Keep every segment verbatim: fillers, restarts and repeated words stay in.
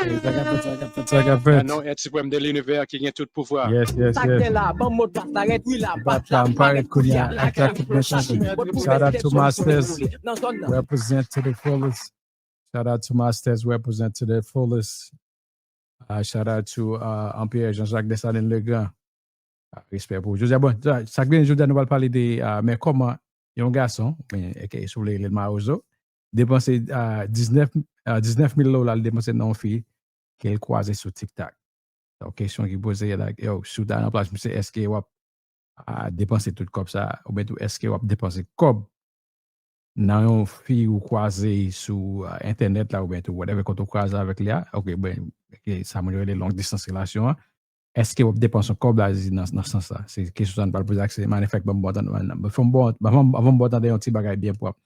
Sa k ap fèt, sa k ap fèt, sa k ap fèt. Nan non èt siprèm de linivè ki gen tout pouvwa. Yes, yes, yes. Sa k gen la, ban m modpas la, rèd wi la, bat la, m parèt kounye a, ak la tout mwen chanje. Shout out to Masters, represent to the fullest. Shout out to Masters, represent to the fullest. Uh, shout out to uh, Empire Jean-Jacques Dessalines Legrand. Ah, respè pou ou. Jodi a, bon, sa, sa k gen jodi a, nou pral pale de, ah, men kòman yon gason, men, aka, si w vle rele l mawozo, depanse, ah, diznèf, ah, diznèf mil dola, l depanse nan yon fi ke l kwaze sou TikTok. Donk, kesyon ki poze, like, yo, si w ta nan plas misye, èske w ap, ah, depanse tout kòb sa, oubyen tou, èske w ap depanse kòb nan yon fi ou kwaze sou, ah, entènèt la, oubyen tou, whatever, kote w kwaze avèk li a, ok, ben, ok, sa moun yo rele long distance relasyon an, èske w ap depanse yon kòb la, nan, nan sans la? Se kesyon sa n pral poze ak se Manifèk, ban m bon tande, ban m bon, avan m bon tande yon ti bagay byen pwòp.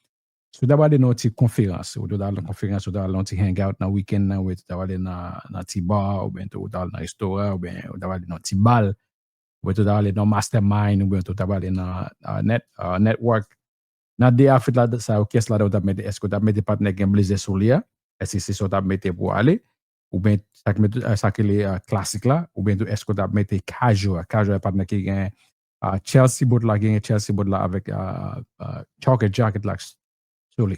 Si w ta prale nan yon ti konferans, ou ta prale nan konferans, ou ta prale nan yon ti hangout nan wikenn nan, ou ta prale nan, nan ti bar, oubyen tou, ou ta prale nan restoran, oubyen ou ta prale nan ti bal, oubyen tou, ou ta prale nan mastermind, oubyen tou, ou ta prale nan, ah, net, ah, network. Nan de outfit la, sa yo, kiyès ladan ou t ap mete? Èske w t ap mete patnè gen blezè sou li a? Èske se sa w t ap mete pou w ale? Oubyen sa k mete, eh, sa k rele, eh, klasik la? Oubyen tou, èske w t ap mete casual? Casual, patnè ki gen, ah, Chelsea boot la, gen Chelsea boot la avèk, ah, ah, choker jacket la sou li.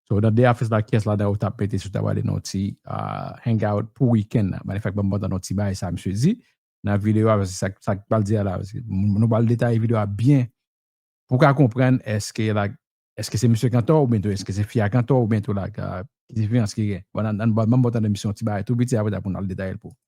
So, nan de outfit la, kiyès ladan ou t ap mete si w ta prale nan yon ti, ah, hangout pou wikenn nan? Manifèk, ban m bon tande yon ti bagay sa misye di nan videyo a, paske sa, sa k pral di a la, paske nou pral detaye videyo a byen pou w ka konprann èske, like, èske se misye k antò oubyen tou èske se fi a k antò oubyen tou, like, ah, ki diferans ki gen? Bon, ann, ann, ban m bon tande misye yon ti bagay tou piti, apre sa pou n al detaye l pou ou.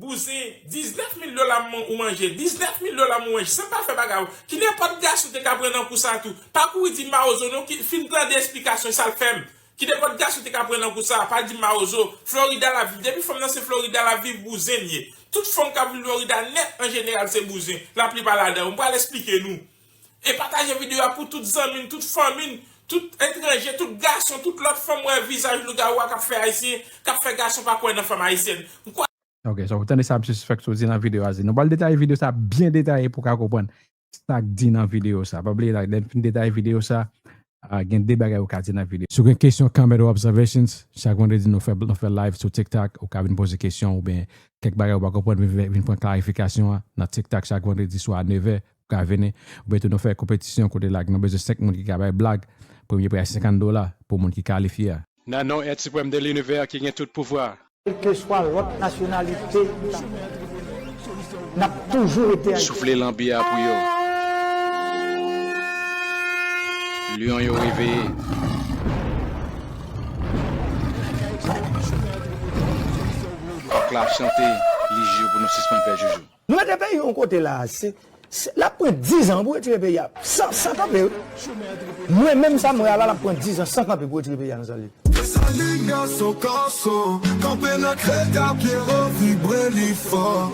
Bouzen, diznèf mil dola m, ou manje, diznèf mil dola m, ou manje, san pa fè bagay ou. Ki nenpòt gason te ka pran nan kou sa tou. Pa kouri di m mawozo non, ki fin tande esplikasyon sa l fè m. Ki nenpòt gason te ka pran nan kou sa, pa di m mawozo. Florida l ap viv. Depi fanm nan se Florida l ap viv, bouzen l ye. Tout fanm k ap viv Florida nèt an jeneral se bouzen. Laplipa ladan yo. M pral esplike nou. E pataje videyo a pou tout zanmi n, tout fanmi n, tout etranje, tout gason, tout lòt fanm wè vizaj lougawou a k ap fè ayisyen, k ap fè gason pa kwè nan fanm ayisyèn. M kwè Ok, so, ou tande sa misye fèk soti nan videyo a, nou pral detaye videyo sa byen detaye pou w ka konprann sa k di nan videyo sa. Pa bliye, la, lè n fin detaye videyo sa, ah, gen de bagay ou ka di nan videyo. Si w gen kesyon, comment, or observations, chak vandredi nou fè, nou fè live sou TikTok, ou ka vin poze kesyon oubyen kèk bagay ou pa konprann, vin, vin pran klarifikasyon an nan TikTok chak vandredi swa a nèf è, ou ka vini. Oubyen tou nou fè konpetisyon kote, like, nou bezwen senk moun ki ka bay blag. Premye pri a senkant dola pou moun ki kalifye a. Nan non èt siprèm de linivè ki gen tout pouvwa. Kèlkeswa lòt nasyonalite, n ap toujou rete Ayiti. Soufle lanbi a pou yo. Lyon yo reveye. Kòk la ap chante, li jou pou nou sispann fè joujou. Nou mete peyi yon kote la, se, se, l ap pran diz an pou retire peyi a. San, san kanpe, wi. Mwen menm sa m wè a la, l ap pran diz an san kanpe pou retire peyi a nan sa l ye. Desalin gason kòso, kanpe nan krèt a pye wo, vibre li fò.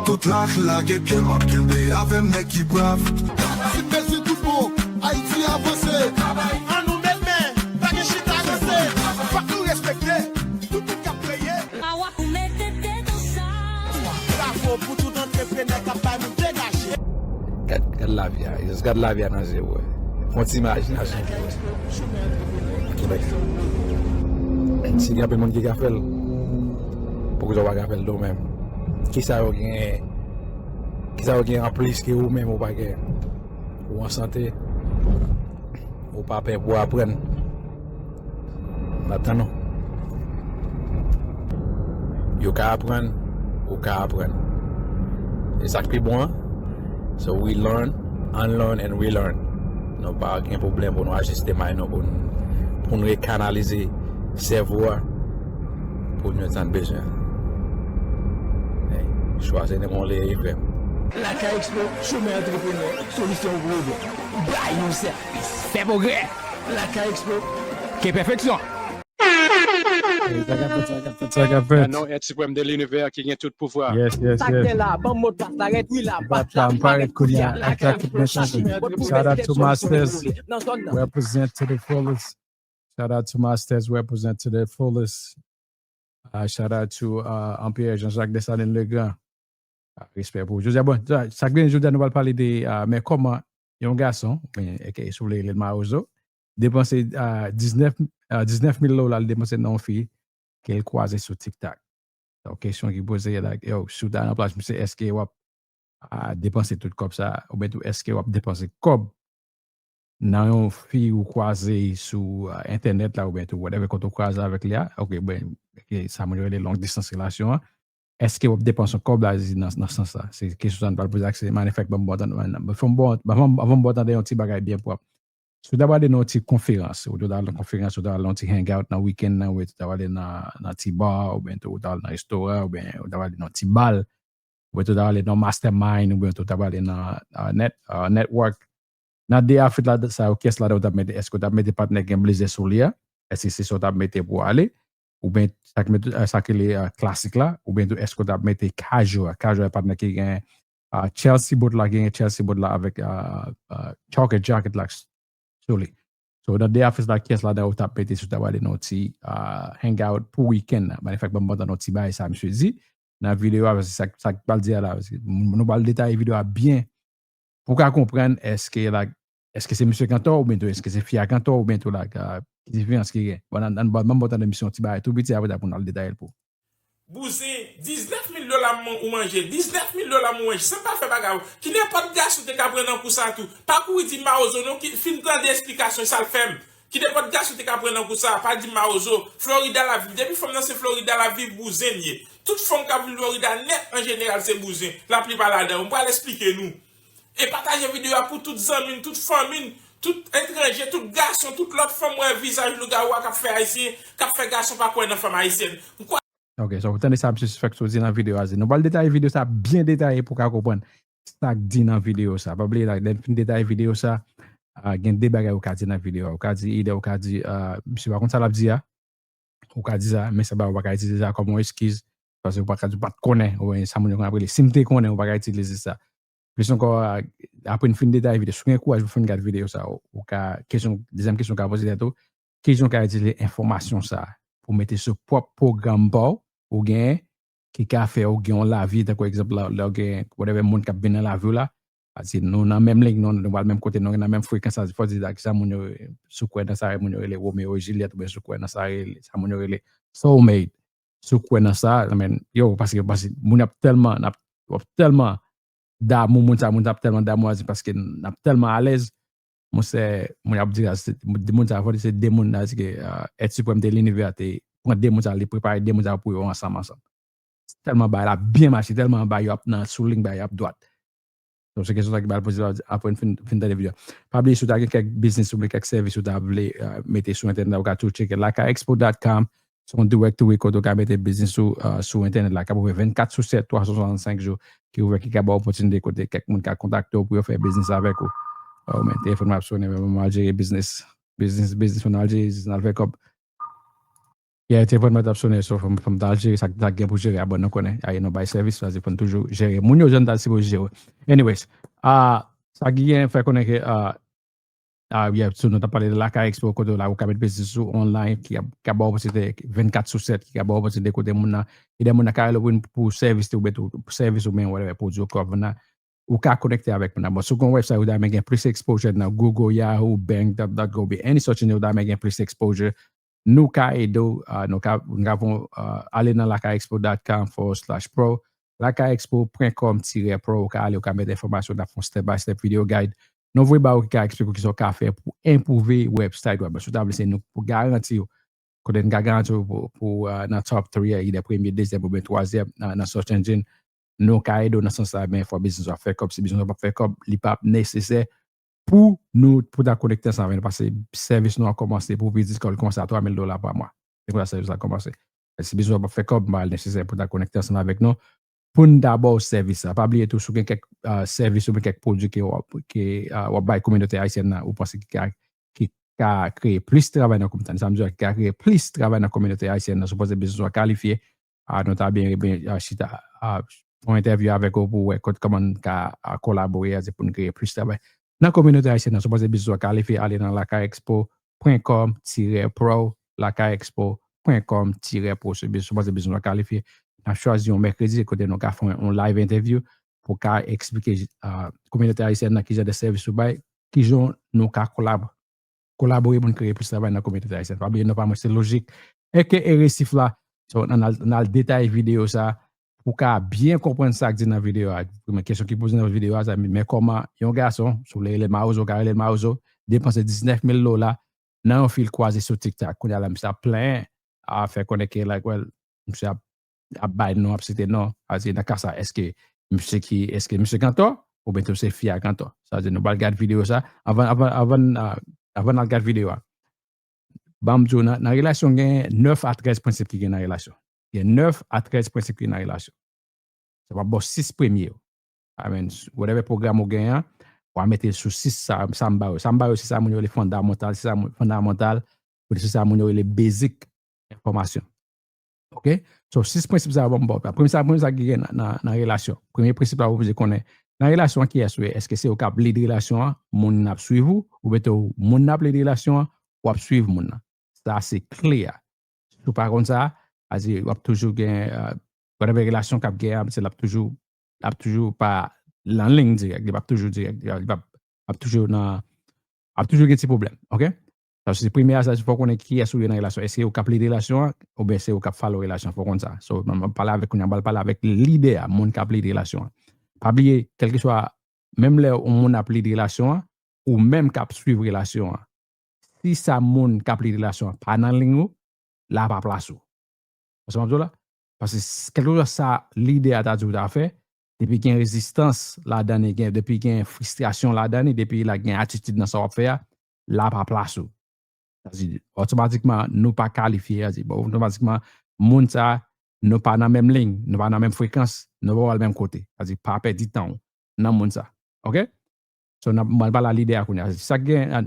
Tout laj lage pye w ap kenbe avè m nèg ki brav. Si bezwen tout bon, Ayiti avanse. Ann nou met men, pa gen chita ranse. Fòk nou respekte tout moun k ap kreye. Mawa pou mete tèt ansanm. Bravo pou tout antreprenè k ap bay moun degaje. Gad, gad lavi a, just gad lavi a nan je w, wè. Fè yon ti imajinasyon pou wè. Kibèk. Si gen anpil moun ki ka fè l, poukisa w pa ka fè l tou menm? Kisa yo gen, kisa yo gen anplis ke ou menm ou pa gen? Ou an sante, ou pa pè pou aprann. N ap tann ou. Yo ka aprann, ou ka aprann. E sa k pi bon an. So we learn, unlearn and relearn. Nou pa gen pwoblèm pou nou ajiste may nou pou n, pou n rekanalize sèvo a pou nou tann bezwen. Hey, chwa se nan mwen w leye frè m. Lakay Expo, chomè antreprenè, solisyon pou pwoblèm. Bay yon sèvis. Fè pwogrè. Lakay Expo. Ke pèfeksyon. Sa k ap fèt, sa k ap fèt, sa k ap fèt. Nan non èt siprèm de linivè ki gen tout pouvwa. Yes, yes, yes. Sa k gen la, ban m modpas la, rèd wi la, bat la, m parèt kounye a, ak la tout mwen chanje. Shout out to Masters, represent to the fullest. Shout out to Masters, represent to the fullest. Ah, shout out to, ah, Empire Jean-Jacques Dessalines Legrand. Ah, respè pou ou. Jodi a, bon, sa, sa k gen jodi a, nou pral pale de, ah, men kòman yon gason, men, aka, si w vle rele l mawozo, depanse, ah, diznèf, ah, diznèf mil dola l depanse nan yon fi ke l kwaze sou TikTok. Donk, kesyon ki poze, like, yo, si w ta nan plas misye, èske w ap a depanse tout kòb sa, oubyen tou èske w ap depanse kòb nan yon fi ou kwaze sou uh, entènèt la, oubyen tou whatever, kote w kwaze avèk li a, ok, ben, ok, sa moun yo rele long distance relasyon an, èske w ap depanse yon kòb la nan, nan sans sa? Se kesyon sa nou pral poze ak se manifèk ban m bon tan, ban m bon, ban m bon tan de yon ti bagay byen pwòp. Si w ta prale nan yon ti konferans, ou ta al nan konferans, ou ta al nan yon ti hangout nan wikenn nan, ou ta prale nan, nan ti bar, oubyen tou ou ta al nan restoran, oubyen ou ta prale nan yon ti bal, oubyen tou ta prale nan mastermind, oubyen tou ta prale nan uh, net, uh, network. Nan de afit la, sa yo, kyès ladan ou t ap mete? Èske w t ap mete patnè gen blezè sou li a? Èske se sa w t ap mete pou ale? Oubyen sa ki mete, uh, sa ki le uh, klasik la? Oubyen tou èske w t ap mete casual? Casual patnè ki gen uh, Chelsea boot la, gen Chelsea boot la avèk uh, uh, choker jacket la sou li. So, nan de afit la, kyès ladan ou t ap mete si w ta prale nan yon ti uh, hangout pou wikenn nan? Manifèk ban m bon tan nan yon ti bagay sa, misye di. Nan videyo a, se sa k pral di a la. Nou pral detaye videyo a byen pou w ka konprann èske la, èske se misye k antò oubyen tou èske se fi a k antò oubyen tou la, ki diferans ki gen. Bon, nan ban m bon tan nan misye yon ti bagay tou piti, apre ta pou n al detaye l pou. Bouzen, diznèf mil dola ou manje, diznèf mil dola ou manje, san pa fè bagay ou. Ki nenpòt gason te ka pran nan kou sa tou. Pa kouri di mawozo non, ki fin tande esplikasyon sa l fè m. Ki nenpòt gason te ka pran nan kou sa, pa di mawozo. Florida l ap viv. Depi fanm nan se Florida l ap viv, bouzen l ye. Tout fanm k ap viv Florida nèt an jeneral se bouzen. Laplipa ladan yo. M pral esplike nou. E pataje videyo a pou tout zanmi n, tout fanmi n, tout etranje, tout gason, tout lòt fanm wè vizaj lougawou a k ap fè ayisyen, k ap fè gason pa kwè nan fanm ayisyèn. M kwè. Ok, so ou tande sa misye Sfèks ou di nan videyo a, nou pral detaye videyo sa byen detaye pou w ka konprann sa k di nan videyo sa. Pa bliye la, lè n fin detaye videyo sa, uh, gen de bagay ou ka di nan videyo a. Ou ka di, idè, ou ka di, uh, misye pa konn sa l ap di a. Ou ka di sa, men sa ba ou pa ka itilize sa kòm yon eskiz, paske ou pa ka di ou pa t konnen, oubyen sa moun yo konn ap rele, si m te konnen, ou pa ka itilize sa. Plis ankò, uh, apre n fin detaye videyo, si w gen kouraj pou fin gade videyo sa, ou, ou ka, kesyon, dezyèm kesyon ou ka poze tèt ou, kijan w ka itilize enfòmasyon sa pou mete sou pwòp pwogram pa w ou genyen ki ka fè w gen yon lavi, tankou egzanp, lè w gen whatever moun k ap vin nan lavi w la, paske nou nan menm lig, nou, nou pral menm kote, nou nan menm frekans la, fò w di, kisa moun yo, si w kwè nan sa moun yo rele Romeo e Juliet, oubyen si w kwè nan sa, sa moun yo rele soulmate, si w kwè nan sa, men, yo, paske, paske moun ap tèlman, ap, ap tèlman damou moun sa, moun sa ap tèlman damou a, se paske n ap tèlman alèz, monchè, moun ap di, se, moun sa, fò di se de moun la, se ke, uh, èt siprèm de linivè a te pran de moun sa, li prepare de moun sa pou yo ansanm, ansanm. Tèlman bagay la byen mache, tèlman bagay yo ap nan sou liy, bagay yo ap dwat. Donk, se kesyon sa ki pral poze apre n fin, fin tande videyo. Pa bliye, si w ta gen kèk biznis oubyen kèk sèvis ou ta vle, uh, mete sou entènèt la, ou ka tou tcheke lakay expo dot com, se yon directory kote ou ka mete biznis ou, uh, sou entènèt la, k ap ouvè vennkat sou sèt, twa san swasannsenk jou, ki ouvè, ki ka ba w opòtinite kote kèk moun ka kontakte w pou yo fè biznis avèk ou. Oh, men telefòn mwen ap sonnen, men mwen al jere biznis. Biznis, biznis, mwen al jere biznis, al fè kòb. Yeah, telefòn mwen t ap sonnen, so fò m, fò m ta al jere sa, sa k gen pou jere a, bon, nou konnen, a, nou bay sèvis, sa, se fò n toujou jere moun yo jan n ta sipoze jere. Anyways, ah, sa ki gen fè konnen ke, ah, ah, yeah, so nou t ap pale de Lakay Expo, kote la ou ka met biznis ou online, ki ap, ki ap ba w opòtinite vennkat sou sèt, ki ap ba w opòtinite kote moun nan, e de moun nan ka rele w pou, pou sèvis ou, pou sèvis ou, men whatever, pwodui ou k ap vann nan, ou ka konekte avèk moun nan. Bon, si w gen yon website, ou ta renmen gen plis exposure nan Google, Yahoo, Bing, DuckDuckGo, oubyen any search engine, ou ta renmen gen plis exposure, nou ka ede w, ah, nou ka, nou ka fè w, ah, ale nan lakay expo dot com forward slash pro, lakay expo pwen kòm tirè pro, ou ka ale, ou ka mete enfòmasyon, n ap fè yon step by step video guide. Nou voye ba ou ki ka eksplike w kisa w ka fè pou enpwouve website ou a. Si w ta vle se nou pou garanti w, kote n ka garanti w pou, pou, ah, nan top three, either premye, dezyèm oubyen twazyèm nan, nan search engine, nou ka ede w nan sans sa, men fò biznis w ap fè kòb. Si biznis w ap fè kòb, li p ap nesesè pou nou, pou ta konekte ansanm avèk nou, paske sèvis nou ap kòmanse pou vizit kò, li kòmanse a twa mil dola pa mwa. Se konsa sèvis la kòmanse. Si biznis w ap fè kòb, pa nesesè pou ta konekte ansanm avèk nou pou n ta ba w sèvis la. Pa bliye tou, si w gen kèk, ah, sèvis oubyen kèk pwodui ke w ap, ke, ah, w ap bay kominote ayisyèn nan, ou panse ki ka, ki ka kreye plis travay nan kominote, sa m di w, ki ka kreye plis travay nan kominote ayisyèn nan, si w panse biznis w a kalifye, ah, nou ta byen, byen, ah, chita, ah, fè yon entèvyou avèk ou pou wè kot, kòman n ka, ah, kolabore, ah, se pou n kreye plis travay nan kominote ayisyèn nan. Si w panse biznis w a kalifye, ale nan lakay expo pwen kòm tirè pro, lakay expo pwen kòm tirè pro. Si w panse biznis w a kalifye, n ap chwazi yon mèkredi kote nou ka fè yon, yon live interview pou ka eksplike, ah, kominote ayisyèn nan kijan de sèvis ou bay, kijan nou ka kolab-, kolabore pou n kreye plis travay nan kominote ayisyèn. Pa bliye, non pa mwen se Lojik, A K A Resif la, So, ann al, ann al detaye videyo sa pou w ka byen konprann sa k di nan videyo a. Premye kesyon ki poze nan videyo a, sa, men kòman yon gason, si w vle rele l mawozo, w ka rele l mawozo, depanse diznèf mil dola nan yon fil kwaze sou TikTok. Kounye a la, misye ap plenyen, a fè konnen ke, like, well, misye ap, ap bay non, ap site non. A di, nan ka sa, èske misye ki, èske misye k antò, oubyen tou se fi a k antò? Sa vle di, nou pral gad videyo sa. Anvan, anvan, anvan, ah, anvan n al gad videyo a, ban m di w, nan, nan relasyon, gen nèf a trèz prensip ki gen nan relasyon. Gen nèf a trèz prensip ki gen nan relasyon. Sa va ba w sis premye yo. I mean, whatever pwogram ou gen an, w a mete l sou sis sa, sa m ba yo. Sa m ba yo, se sa moun yo rele fondamantal, se sa moun, fondamantal, se sa moun yo rele basic enfòmasyon. Ok? So, sis prensip sa yo ban m ba w. Premye sa, premye sa ki gen nan, nan, nan relasyon. Premye prensip la, ou bezwen konnen, nan relasyon an, kiyès ou ye? Èske se ou k ap lead relasyon an, moun nan ap swiv ou, oubyen tou moun nan ap lead relasyon an, w ap swiv moun nan? Sa se kle a. Si w pa konn sa, a di, w ap toujou gen, euh, whatever relasyon k ap gen an, se l ap toujou, l ap toujou pa nan liy dirèk, li p ap toujou dirèk, li p ap, ap toujou nan, ap toujou gen ti pwoblèm, ok? Sa se premye a, sa se fò w konnen kiyès ou ye nan relasyon. Èske ou k ap lead relasyon an, oubyen se ou k ap follow relasyon an? Fò w konn sa. So, m ap pale avèk, kounye a, m pral pale avèk lidè a, moun k ap lead relasyon an. Pa bliye, kèlkeswa, menm lè yon moun ap lead relasyon an, ou menm k ap swiv relasyon an, si sa moun k ap lead relasyon an pa nan liy ou, la pa plas ou. Ou sa m ap di w la? Paske s-, kèlkeswa sa lidè a ta di w ta fè, depi gen rezistans ladan li, gen, depi gen fristrasyon ladan li, depi la gen atitid nan sa w ap fè a, la pa plas ou. Sa di, otomatikman, nou pa kalifye, sa di, bon, otomatikman, moun sa, nou pa nan menm liy, nou pa nan menm frekans, nou pa pral menm kote. Sa di, pa pèdi tan w nan moun sa. Ok? So, n ap, mwen pale a lidè a kounye a. Sa k gen, a,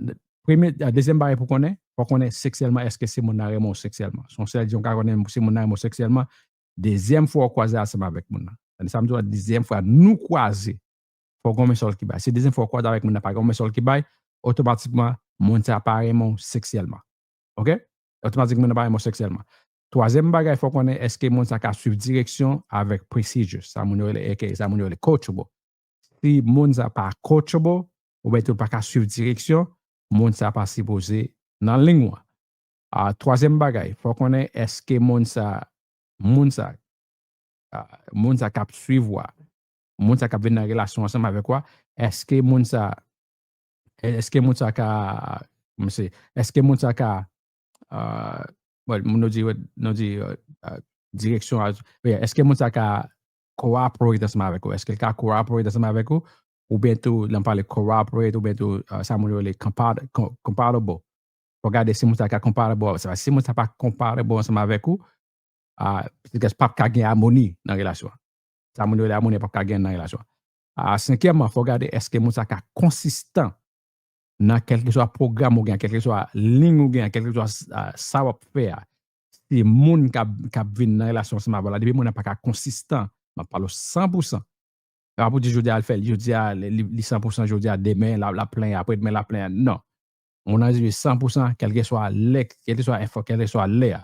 premye, a, dezyèm bagay pou konnen, fò konnen seksyèlman, èske se moun nan renmen w seksyèlman. Se yon sèl jan w ka konnen si moun nan renmen w seksyèlman, dezyèm fwa w kwaze ansanm avèk moun nan. Sa di, sa m di w, dezyèm fwa nou kwaze, fò gen yon men sòl ki bay. Si dezyèm fwa w kwaze avèk moun nan, pa gen yon men sòl ki bay, otomatikman, moun sa pa renmen w seksyèlman. Ok? Otomatikman, moun nan pa renmen w seksyèlman. Twazyèm bagay, fò konnen èske moun sa ka swiv direksyon avèk procedure. Sa moun yo rele, A K A, sa moun yo rele coachable. Si moun sa pa coachable, oubyen tou pa ka swiv direksyon, moun sa pa sipoze nan liy ou an. A, twazyèm bagay, fò konnen èske moun sa, moun sa, a, moun sa k ap swiv ou a, moun sa k ap vin nan relasyon ansanm avèk ou a, èske moun sa, èske moun sa ka, kòman se, èske moun sa ka, a, bon, nou di, nou di, a, a, direksyon a, èske moun sa ka cooperate ansanm avèk ou? Èske l ka cooperate ansanm avèk ou? Oubyen tou, lè m pale cooperate, oubyen tou, a, sa moun yo rele compa-, com-, compatible. Fò gade si moun sa ka compatible. Sa, si moun sa pa compatible ansanm avèk ou, a, petèt p ap ka gen amoni nan relasyon an. Sa moun yo rele amoni p ap ka gen nan relasyon an. A, senkyèmman, fò gade èske moun sa ka konsistan nan kèlkeswa pwogram ou gen, kèlkeswa liy ou gen, kèlkeswa, a, sa w ap fè a. Si moun k ap, k ap vin nan relasyon ansanm avè w la, depi moun nan pa ka konsistan, m ap pale w san pou san. Se pa pou di jodi a l fè l, jodi a li, li, li san pou san, jodi a demen l ap, l ap plenyen, apre demen l ap plenyen. Non. Moun nan rive san pou san, kèlkeswa lè, kèlkeswa enfò, kèlkeswa lè a.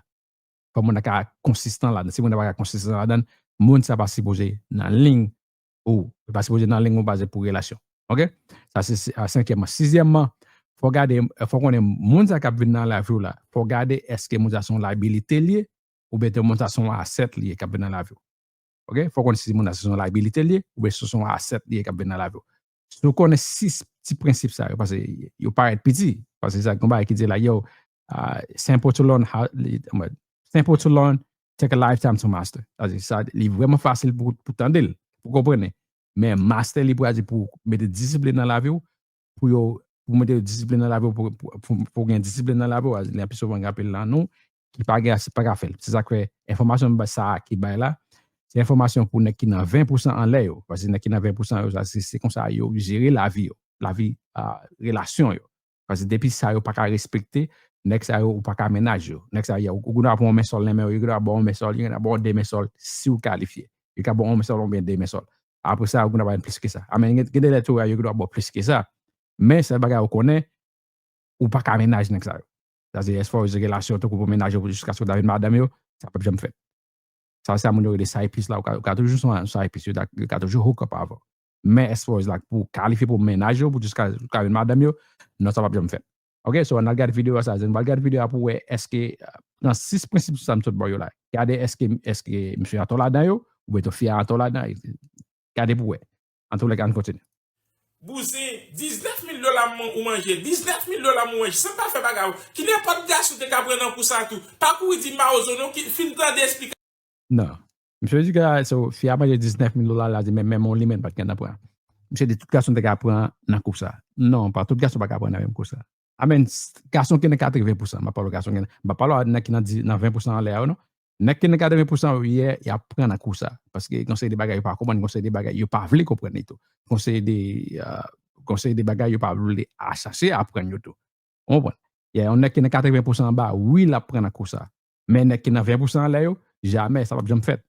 Fò moun nan ka konsistan ladan. Si moun nan pa ka konsistan ladan, moun sa pa sipoze nan liy ou. Li pa sipoze nan liy ou baze pou relasyon. Ok? Sa se, se, a, senkyèmman. Sizyèmman, fò gade, fò konnen moun sa k ap vin nan lavi w la, fò gade èske moun sa se yon liability l ye, oubyen tou moun sa se yon asset li ye k ap vin nan lavi w. Ok? Fò konnen si moun sa se yon liability l ye, oubyen si se yon asset li ye k ap vin nan lavi w. Si w konnen sis ti prensip sa yo, paske yo parèt piti, paske sa gon bagay ki di la, yo, a, simple to learn, how, li, simple to learn, take a lifetime to master. Sa di, sa, li vrèman fasil pou, pou tande l, pou konprann li. Men master li pou a di pou mete disiplin nan lavi w, pou yo, pou mete disiplin nan lavi w, pou, pou, pou, pou gen disiplin nan lavi w, a di, li anpil souvan gen anpil nan nou ki pa gen ase, pa ka fè l. Se sa k fè enfòmasyon sa a ki bay la, se enfòmasyon pou nèg ki nan ven pou san anlè yo. Paske nèg ki nan ven pou san yo, sa, se, se konsa yo jere lavi yo, lavi, a, relasyon yo. Paske depi sa yo pa ka respekte, nèg sa yo ou pa ka mennaj yo. Nèg sa yo, ou gen dwa pran yon men sòl nan men yo, yo gen dwa ba w yon men sòl, yo gen dwa ba w de men sòl, si w kalifye. Yo ka ba w yon men sòl oubyen de men sòl. Apre sa, ou gen dwa ba yo plis ke sa. A, men gen, gen de lè tou, yo gen dwa ba w plis ke sa. Men sèl bagay ou konnen, ou pa ka mennaj nèg sa yo. Sa se as far as relasyon tankou pou mennaj yo, pou jiskaske w ta vin madanm yo, sa p ap janm fèt. Sa, sa moun yo rele side piece la, ou ka, ou ka toujou se yon side piece, yo ta, yo ka toujou hook up avè w. Men as far as, like, pou w kalifye pou mennaj yo, pou jiska, ou ka vin madanm yo, non, sa p ap janm fèt. Ok, so, ann al gade videyo a sa, nou pral gade videyo a pou wè èske, euh, nan sis prensip sa m sot ba w yo la, Gade èske, èske misye atò ladan yo, oubyen tou fi a atò ladan, gade pou wè. Antoulèka, ann kontinye. Bouzen, diznèf mil dola ou manje, diznèf mil dola ou manje, san pa fè bagay ou. Ki nenpòt gason te ka pran nan kou sa tou. Pa kouri di Mawozo non, ki fin tande esplikasyon. Non. Misye di ke so, fi a manje diznèf mil dola, la di men, men on li menm pa t gen nan pran. Misye di tout gason te ka pran nan kou sa. Non, pa tout gason pa ka pran nan menm kou sa. Amèn, gason ki nan katreven pousan, m pa pale gason ki nan, m pa pale nèg ki nan ven pousan anlè a yo non. Nèg ki nan katreven pousan yo, yè, y ap pran nan kou sa. Paske gon seri de bagay yo pa konprann, gon seri de bagay yo pa vle konprann li tou. Gon seri de, gon seri de bagay yo pa vle a chache aprann yo tou. Ou konprann? Yè, yon nèg ki nan katreven pousan anba, wi, l ap pran nan kou sa. Men nèg ki nan ven pousan anlè yo, jamè, sa p ap janm fèt.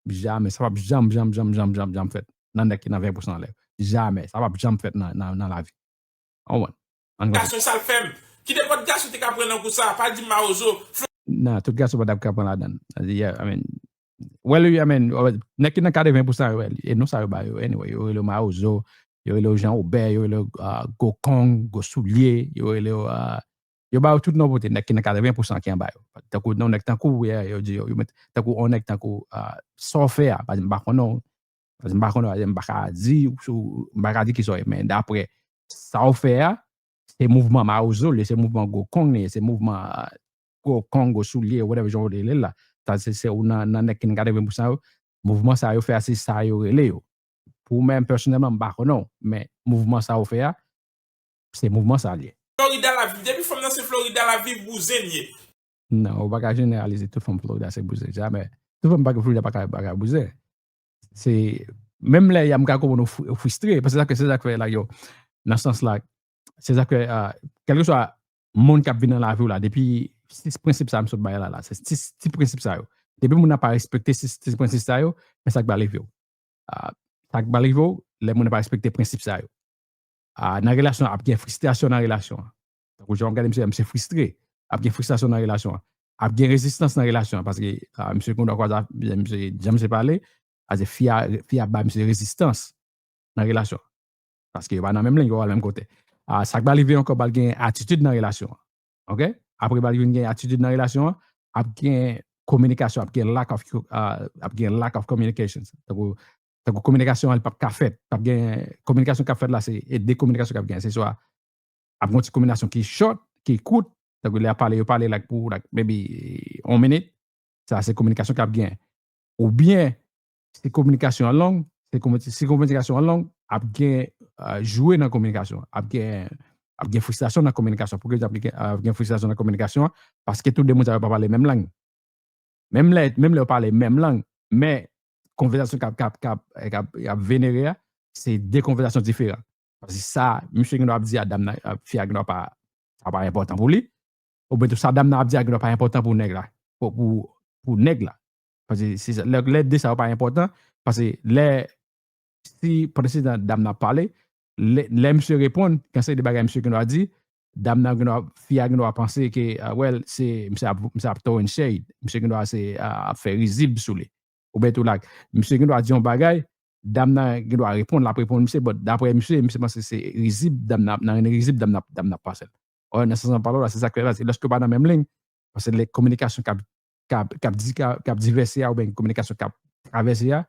Jamè, sa p ap janm, janm, janm, janm, janm, janm fèt. Nan nèg ki nan ven pousan anlè yo. Jamè, sa p ap janm fèt nan, nan, nan lavi. Ou konprann? Ann kontinye. Gason sa l fè m. Ki nenpòt gason te ka pran nan kou sa, pa di Mawozo. Nan, tout gason pa t ap ka pran ladan l. Yeah, I mean, well, I mean, nèg ki nan katreven pousan yo, well, e non sa yo ba yo, anyway, yo rele yo Mawozo, yo rele yo Jan Obè, yo rele yo uh, Gwo Kong, Gwo Soulye, yo rele yo, uh, yo ba yo tout non pote, nèg ki nan katreven pousan ki anba yo. Tankou yon nèg tankou, yeah, yo di yo, yo met, tankou yon nèg tankou uh, sa w fè a, pa di m pa konnen w, Paske m pa konnen, m pa ka di, m pa ka di kisa w ye, men daprè sa w fè a, se mouvman Mawozo li ye, se mouvman Gwo Kong li ye, se mouvman Gwo Kong, Gwo Soulye, whatever jan w rele l la. Sa se, se ou nan, nan nèg ki nan katreven pousan yo, mouvman sa yo fè a, se sa yo rele yo. Pou mwen, pèsonèlman, m pa konnen w, men mouvman sa w fè a, se mouvman sa l ye. Florida l ap viv. Depi fanm nan se Florida l ap viv, bouzen l ye. Non, ou pa ka jeneralize tout fanm Florida se bouzen. Jamè. Tout fanm pa Florida pa ka, pa ka bouzen. Se, menm lè y a m ka konprann ou fristre, paske se sa k fè, se sa k fè la yo, nan sans la, se sa k fè, kèlkeswa moun k ap vin nan lavi w la, depi sis prensip sa m sot bay la, la, se sis ti prensip sa yo. Depi moun nan pa respekte sis ti prensip sa yo, men sa k ba leve w. Sa k ba leve w, lè moun nan pa respekte prensip sa yo. Nan relasyon an, ap gen fristrasyon nan relasyon an. Tankou jan w ap gade misye, misye fristre. Ap gen fristrasyon nan relasyon an. Ap gen rezistans nan relasyon an, paske misye gendwa kwaze, misye jan misye pale, a se fi a, fi a ba misye rezistans nan relasyon an. Paske yo pa nan menm liy, yo pa al menm kote. Sa k ba leve ankò, ba l gen atitid nan relasyon an. Ok? Apre ba l vin gen atitid nan relasyon an, ap gen kominikasyon, ap gen lack of, ap gen lack of communications. Tankou, tankou kominikasyon an, li p ap ka fèt. P ap gen kominikasyon k ap fèt la, se e de kominikasyon k ap gen. Se swa ap gen yon ti kominikasyon ki short, ki kout, tankou lè y ap pale, yo pale like pou like maybe yon minit. Sa se kominikasyon k ap gen. Oubyen, si kominikasyon an long, si kominikasyon an long, ap gen jwe nan kominikasyon, ap gen ap gen fristrasyon nan kominikasyon. Poukisa ap gen fristrasyon nan kominikasyon an? Paske tou de moun sa yo pa pale menm lang. Menm lè, menm lè yo pale menm lang, men konvèsasyon k ap, k ap, k ap, k ap, k ap venere a, se de konvèsasyon diferan. Paske sa misye gendwa ap di a dam nan, fi a gendwa pa, sa pa enpòtan pou li. Oubyen tou sa dam nan ap di a gendwa pa enpòtan pou nèg la. Pou, pou, pou nèg la. Paske se sa, lè, lè de sa yo pa enpòtan, paske lè, si pandan se tan dam nan ap pale, lè, lè misye reponn, gen seri de bagay misye gendwa di, dam nan gendwa, fi a gendwa panse ke, well, se, misye ap, misye ap throwing shade, misye gendwa se ap fè rizib sou li. Oubyen tou like, misye gendwa di yon bagay, dam nan gendwa reponn, l ap reponn misye, but daprè misye, misye panse se rizib, dam nan ap, nan rizib, dam nan ap, dam nan ap pase l. Or, nan sans an pale w la, se sa k fè la, se lèske w pa nan menm liy, paske lè kominikasyon k ap, k ap, k ap di, k ap, k ap divèse a, oubyen kominikasyon k ap travèse a,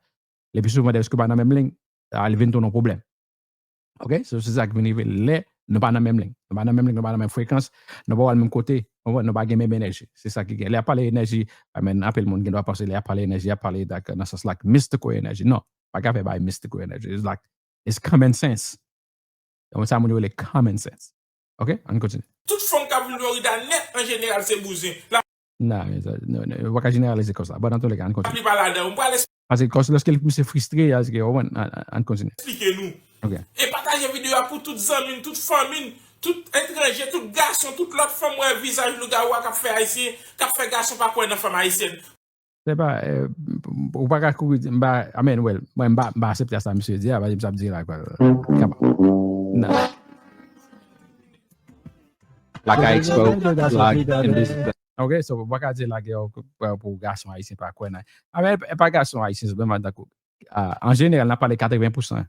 le pi souvan, dèske w pa nan menm liy, li vin tounen yon pwoblèm. Ok? So, se sa k vin rive lè nou pa nan menm liy. Nou pa nan menm liy, nou pa nan menm frekans, nou pa pral menm kote, nou pa gen menm enèji. Se sa ki gen. Lè y ap pale enèji, I mean, anpil moun gendwa panse lè y ap pale enèji, y ap pale nan sans like mystical enèji. Non, pa ka fè bagay mystical enèji. It's like, it's common sense. Donk, sa moun yo rele common sense. Ok? Ann kontinye. Tout fanm k ap vin Florida nèt an jeneral se bouzen. La. Non, non, non, ou pa ka jeneralize konsa. Bon, nan tou le ka, ann kontinye. Laplipa ladan yo. M pral Paske kòs lòske misye fristre, a, se ke, ou konprann, ann kontinye. Eksplike nou. Ok. E pataje videyo a pou tout zanmi n, tout fanmi n, tout etranje, tout gason, tout lòt fanm wè vizaj lougawou a k ap fè ayisyen, k ap fè gason pa kwè nan fanm ayisyèn. Se pa, ou pa ka kouri di, m pa, I mean, well, mwen m pa, m pa aksepte sa misye di a, paske sa ap di la, kaba. Nan. Like I expo, like in this. Ok, so, ou pa ka di lagè pou gason ayisyen pa kwè nan. A, men, e pa gason ayisyen sèlman, tankou, an jeneral, n ap pale katreven pousan.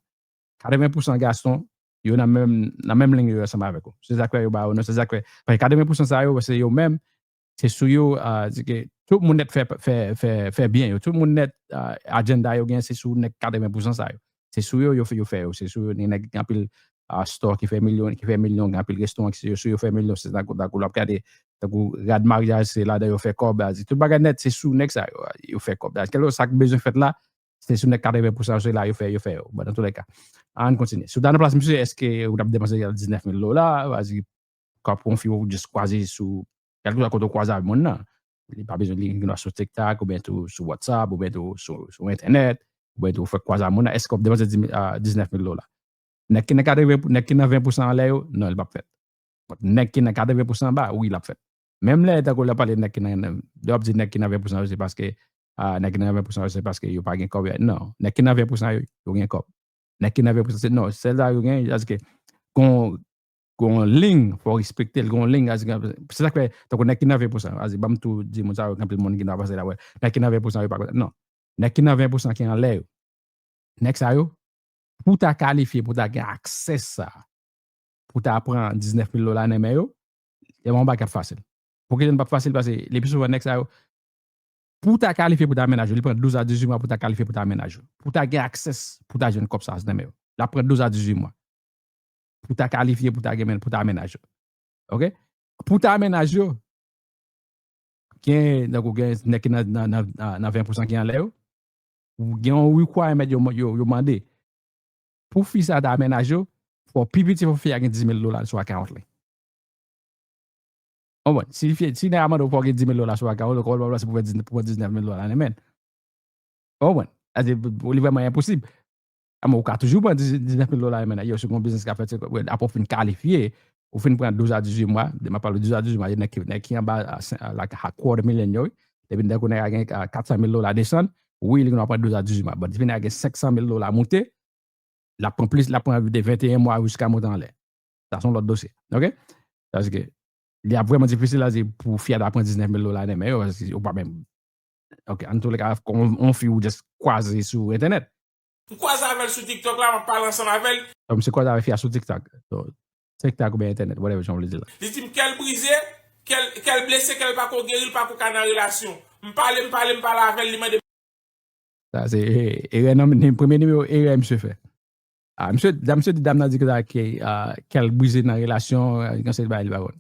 Katreven pousan gason, yo nan menm, nan menm liy yo ansanm avèk ou. Se sa k fè yo ba yo non, se sa k fè. Paske katreven pousan sa yo, se yo menm, Se sou yo, ah, di ke tout moun nèt fè, fè, fè, fè byen yo. Tout moun nèt, ah, agenda yo gen, se sou nèg katreven pousan sa yo. Se sou yo, yo fè, yo fè yo. Se sou yo, nèg gen anpil, ah, store ki fè milyon, ki fè milyon, gen anpil restoran ki se sou yo fè milyon. Se tankou, tankou l ap gade, tankou rad maryaj, se ladan yo fè kòb, ah, tout bagay nèt, se sou nèg sa yo, yo fè kòb. Kèlkeswa sa k bezwen fèt la, se sou nèg katreven pousan yo, se la yo fè, yo fè yo. Bon, dans tous les cas, ann kontinye. Si w ta nan plas misye, èske ou t ap depanse diznèf mil dola, pa egzanp, kòb konfi ou jis kwaze sou, kèlkeswa kote w kwaze avèk moun nan. Li pa bezwen li gen dwa sou TikTok, oubyen tou sou WhatsApp, oubyen tou sou, sou entènèt, oubyen tou fè kwaze ak moun nan. Èske w ap depanse diznèf mil dola? Nèg ki nan katreven, nèg ki nan ven pousan anlè yo, non, li p ap fèt. Nèg ki nan katreven pousan anba, wi, l ap fèt. Menm lè, tankou lè w pale nèg ki nan, lè w ap di nèg ki nan ven pousan yo, se paske, ah, nèg ki nan ven pousan yo, se paske yo pa gen kòb. Non, nèg ki nan ven pousan yo, yo gen kòb. Nèg ki nan ven pousan, se, non, sèl sa yo gen, paske gon, gon liy, fò w respekte l, gon liy, paske, se sa k fè, tankou nèg ki nan ven pousan, paske ban m tou di moun sa yo, gen anpil moun ki nan pase la, wè, nèg ki nan ven pousan yo pa konn, non. Nèg ki nan ven pousan ki anlè yo, nèg sa yo, pou w ta kalifye, pou w ta gen aksè sa, pou w ta pran diznèf mil dola nan men yo, se pa yon bagay k ap fasil. Poukisa l p ap fasil? Paske le pli souvan nèg sa yo, pou w ta kalifye pou w ta mennaj yo, li pran douz a dizuit mwa pou w ta kalifye pou w ta mennaj yo. Pou w ta gen aksè, pou w ta jwenn kòb sa nan men yo. L ap pran douz a dizuit mwa. Pou w ta kalifye pou w ta gen, pou w ta mennaj yo. Oke? Pou w ta mennaj yo, gen, donk, ou gen nèg ki nan, nan, nan, nan, nan ven pousan ki anlè yo, ou gen yon requirement yo, yo, yo mande. Pou fi sa ta mennaj yo, fò pi piti fò fi a gen diz mil dola sou account li. Ou konprann? Si fi, si nèg a mande w fò gen diz mil dola sou account, ou konprann, se pou fè diznèf, pou pran diznèf mil dola nan men l. Ou konprann? Sa di, li vrèman enposib. Amè, ou ka toujou pran diz, diznèf mil dola nan men nèg yo, si w gen yon biznis k ap fèt, se, apre w fin kalifye, ou fin pran douz a dizuit mwa, m ap pale douz a dizuit mwa, nèg ki, nèg ki anba, a, sen-, a, like, a quarter million yo, wi. Depi nèg ou nèg a gen, a, kat san mil dola desann, wi, li gen dwa pran douz a dizuit mwa. But depi nèg a gen senk san mil dola moute, l ap pran plis, l ap pran de venteyen mwa jiska monte anlè. Sa se yon lòt dosye. Oke? Paske li ap vrèman difisil la, se pou fi a ta pran diznèf mil dola nan men yo, paske ou pa menm. Oke, an tou le ka, yon, yon fi ou just kwaze sou entènèt. M kwaze avè l sou TikTok la, m ap pale ansanm avè l. Donk, misye kwaze avè fi a sou TikTok. So, TikTok oubyen entènèt, whatever jan w vle di la. Li di m kè l brize, kè l, kè l blese, kè l pa ko geri, l pa ko ka nan relasyon. M pale, m pale, m pale avè l, li mande m. Sa se, e, erè nan, ni-, premye nimewo erè misye fè. Ah, misye, dam, misye di dam nan di ke sa ke, ah, kè l brize nan relasyon, ah, gen seri bagay li pa konn.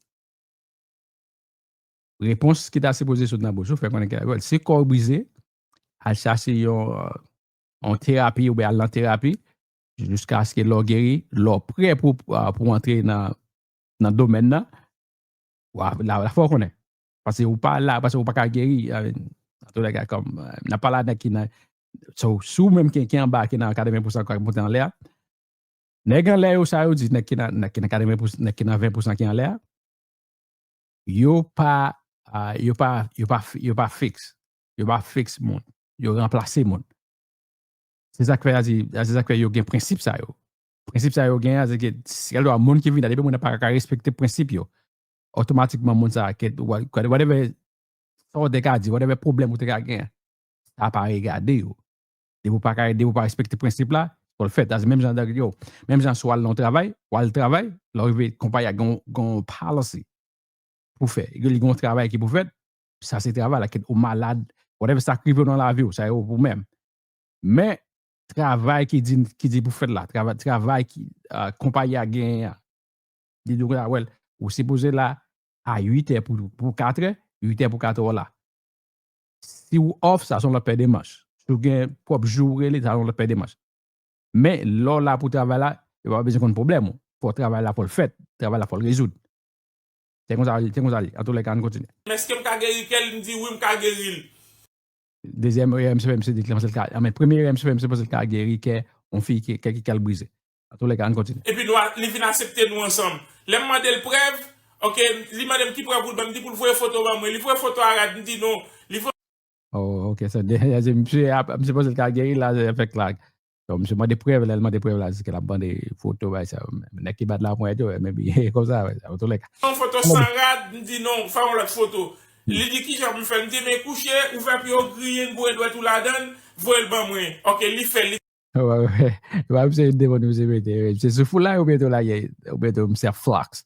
Repons ki ta sipoze sot nan bouch ou fè konnen ke, well, si kò w brize, al chache yon, euh, yon terapi oubyen al nan terapi jiskaske lè w geri, lè w prè pou, ah, pou w antre nan, nan domèn nan, w a, la, la fè w konnen. Paske ou pa la, paske ou pa ka geri, I mean, an tou le ka, kòm, euh, n ap pale a nèg ki nan, so, si w menm ki, ki anba, ki nan katreven pousan k ap monte anlè a, nèg anlè yo, sa yo di, nèg ki nan, nèg ki nan katreven pousan, nèg ki nan ven pousan ki anlè a, yo pa, ah, yo pa, yo pa, yo pa fiks. Yo pa fiks moun. Yo ranplase moun. Se sa k fè, se sa k fè yo gen prensip sa yo. Prensip sa yo gen an, se ke, se kèlkeswa moun ki vini la, depi moun nan pa ka respekte prensip yo, otomatikman moun sa a, ke, whatever, sa w te ka di, whatever pwoblèm ou te ka gen, sa pa regade yo. Depi w pa ka, depi w pa respekte prensip la, fò l fèt. Sa se menm jan, yo, menm jan si w al nan yon travay, w al travay, lè w rive konpayi a gen yon, gen yon policy pou fè. Li gen yon travay ki pou fèt, sa se travay la, ke ou malad, whatever sa k rive w nan lavi w, sa e ou menm. Men, travay ki di, ki di pou fèt la, travay, travay ki, ah, konpayi a genyen an, li di w konsa, well, ou sipoze la a uit è pou, pou kat è, uit è pou kat è w la. Si w off, sa se yon lòt pè de manch. Si w gen pwòp jou w rele, sa se yon lòt pè de manch. Men, lè w la pou travay la, yo pa bezwen konn pwoblèm ou. Fò travay la, fò l fèt, travay la, fò l rezoud. Se konsa, se konsa li. An tou le ka, ann kontinye. Èske m ka geri kè l? M di wi, m ka geri l. Dezyèm erè misye fè, misye di klèman se l ka, anben, premye erè misye fè, misye panse l ka geri kè yon fi ki, kè ki kè l brize. An tou le ka, ann kontinye. Epi nou a, li vin aksepte nou ansanm. Lè m mande l prèv, oke, li mande m ki prèv pou l ban m, m di pou l voye foto ban mwen. Li voye foto a rad, m di non. Li voye. Oh, oke, sa de, misye ap, misye panse l ka geri la, se fè klag. Donk, misye mande prèv, lè l mande prèv la, se ke l ap mande foto, bagay sa yo. Nèg ki bat la ponyèt yo, men bi, konsa, wè, an tou le ka. Yon foto san rad, m di non, fè yon lòt foto. Li di kijan pou m fè, m di men kouche, ouvè pye w, griyen, goumen dwèt ou ladan l, voye l ban mwen. Oke, li fè, li. Wè, wè, wè, misye devan nou, misye mete, misye sou foulay oubyen tou la, oubyen tou misye ap flex.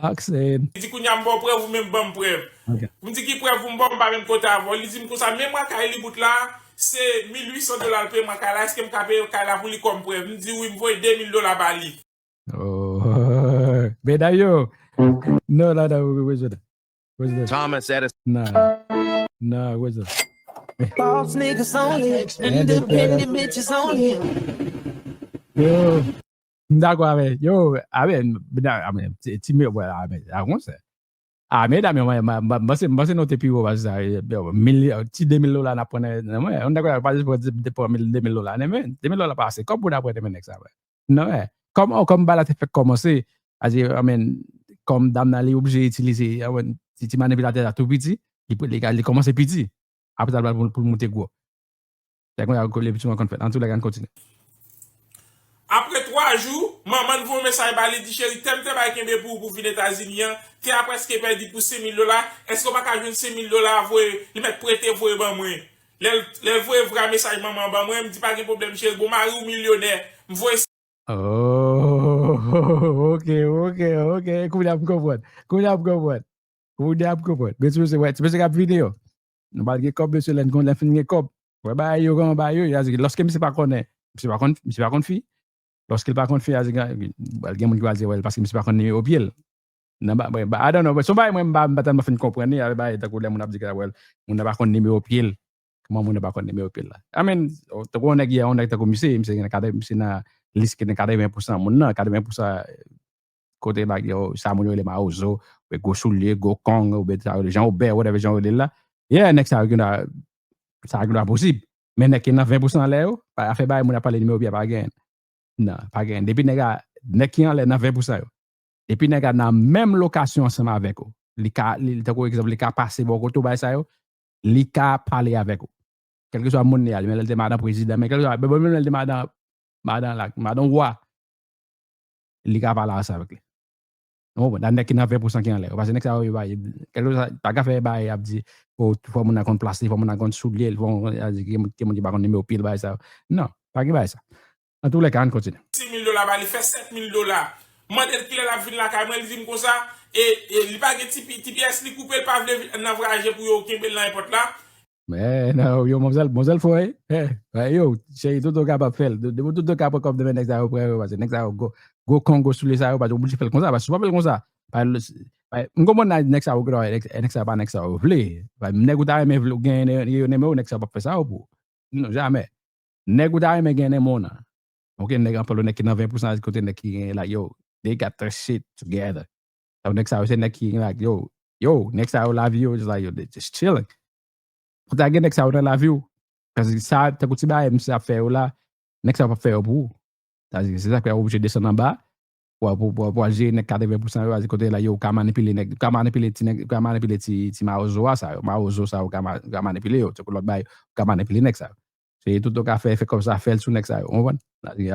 Aksen. Li di, "Kounye a m ba w prèv, ou menm ban m prèv." M di, "Ki prèv pou m ba w, m pa menm kote avè w?" Li di m konsa, "Menm mwen kay li bout la, se mil uit san dola l peye mwen kay la, èske m ka peye kay la pou li kòm prèv?" M di, "Wi," m voye de mil dola ba li. Oh, medam yo. Non, non, non, wè, wè, wè, wè. Thomas Edison. Nah. Nah, wè sa. Boss niggas only, independent bitches only. Yo, m dakò avè, yo, avè, avè, ti, ti, men, wè, avè, a konsa. A, medam yo, mwen, mwen, mwen, mwen, se, mwen, se note pi wo, paske sa, yo, mil, ti de mil dola n ap pran nan, nan men, yon nèg pa, pa, pa, pa pran mil, de mil dola nan men, de mil dola pa ase kòb pou n ap pran nan men nèg sa, wè. Non, wè. Kòm, kòm bagay la te fèk kòmanse, a di, I mean, kòm dam nan li oblije itilize, I mean, ti, ti manipilatè la tou piti, li, li, li kòmanse piti. Apre sa, l pral pou, pou l moute gwo. Se konsa, le piti an konn fèt. Antoulèka, ann kontinye. Apre twa jou, manman l voye mesaj ba li, di, "Cheri, tèm te bay kenbe pou ou pou vin Etazini an, te a prèske pèdi pou senk mil dola. Èske w pa ka jwenn senk mil dola a voye, li mèt prete voye ban mwen?" Lè l, lè l voye vra mesaj manman an ban mwen, m di, "Pa gen pwoblèm, cheri, bon, mari w milyonè." M voye Oh, ok, ok, ok. Kounye a m konprann. Kounye a m konprann. Kounye a m konprann. Men ti mesye, wè, ti mesye k ap vini yo. Nou pral gen kòb, mesye, lè n konn, lè n fin gen kòb. Wè, bagay yo, kòman bagay yo, y a di, lòske misye pa konnen, misye pa konn, misye pa konn fi. Lòske l pa konn fi, y a di, gen, gen moun ki va di, wè, paske misye pa konn nimewo pye l. Nan ba, ba, ba, I don't know, but somebody mwen m pa, m pa tèlman fin konprann li, avè bagay tankou lè moun ap di ke, well, moun nan pa konn nimewo pye l. Kòman moun nan pa konn nimewo pye l la? I mean, tankou yon nèg, yon nèg tankou misye, misye gen katre, misye nan lis ki gen katreven pousan moun nan, katreven pousan kote la, yo, sa moun yo rele mawozo, oubyen gwo soulye, gwo kong, oubyen sa yo rele Jean Aubert, whatever jan yo rele l la. Yeah, nèg sa yo gen dwa, sa gen dwa posib. Men nèg ki nan ven pousan anlè yo, pa, afè bagay moun ap pale nimewo pye a pa genyen. Non, pa genyen. Depi nèg a, nèg ki anlè nan ven pousan yo. Depi nèg a nan menm lokasyon ansanm avèk ou. Li ka, li, tankou egzanp, li ka pase bò kote w bagay sa yo, li ka pale avèk ou. Kèlkeswa moun li a, menm lè l te madan prezidan, men kèlkeswa, menm lè l te madan, madan la, madan wa, li ka pale ansanm avèk li. Ou konprann? Nan nèg ki nan ven pousan ki anlè yo. Paske nèg sa yo, yo pa, kèlkeswa, pa ka fè bagay ap di, o, fò moun nan konn plas li, fò moun nan konn soulye l, fò moun, a di, gen moun, gen moun ki pa konn nimewo pye l, bagay sa yo. Non, pa gen bagay sa. Antoulèka, ann kontinye. Senk mil dola ba li, fè sèt mil dola. M mande l kilè l ap vin lakay mwen, li di m konsa, e, e li pa gen ti pi-, ti pyès, li koupe, l pa vle vin nan vwayaje pou yo kenbe l nan èpòt la. Men, non, yo, manmzèl, manmzèl fò, wi. Eh, eh, yo, cheri, tout ou kapab fè l. De-, depi tout ou ka pran kòb nan men nèg sa yo, pran yo, paske nèg sa yo, gwo, gwo kong, gwo soulye sa yo, paske ou oblije fè l konsa, paske si w pa fè l konsa, pa, pa, m konprann nèg sa yo, nèg, nèg sa yo pa nèg sa yo vle. Pa, nèg ou ta renmen vle, ou gen, yo renmen w, nèg sa yo p ap fè sa yo pou ou. Non, jamè. Nèg ou ta renmen gen nan men w nan. Ok, nèg anpil nèg ki nan ven pousan kote nèg ki gen, like, yo, they got their shit together. Sa nèg sa yo, se nèg ki, like, yo, yo, nèg sa yo lavi yo, just like, yo, they just chilling. Pou ta gen nèg sa yo nan lavi w, paske sa, tankou ti bagay misye ap fè yo la, nèg sa yo p ap fè yo pou ou. Sa di, se sa k fè w oblije desann anba, pou, pou, pou, pou al jere nèg katreven pousan yo, al kote la, yo, ou ka manipile nèg, ou ka manipile ti nèg, ou ka manipile ti, ti mawozo a sa yo, mawozo sa yo, ou ka ma-, ou ka manipile yo, tankou lòt bagay, ou ka manipile nèg sa yo. Se tout ou ka fè, fè kòb sa, fè l sou nèg sa yo, ou konprann?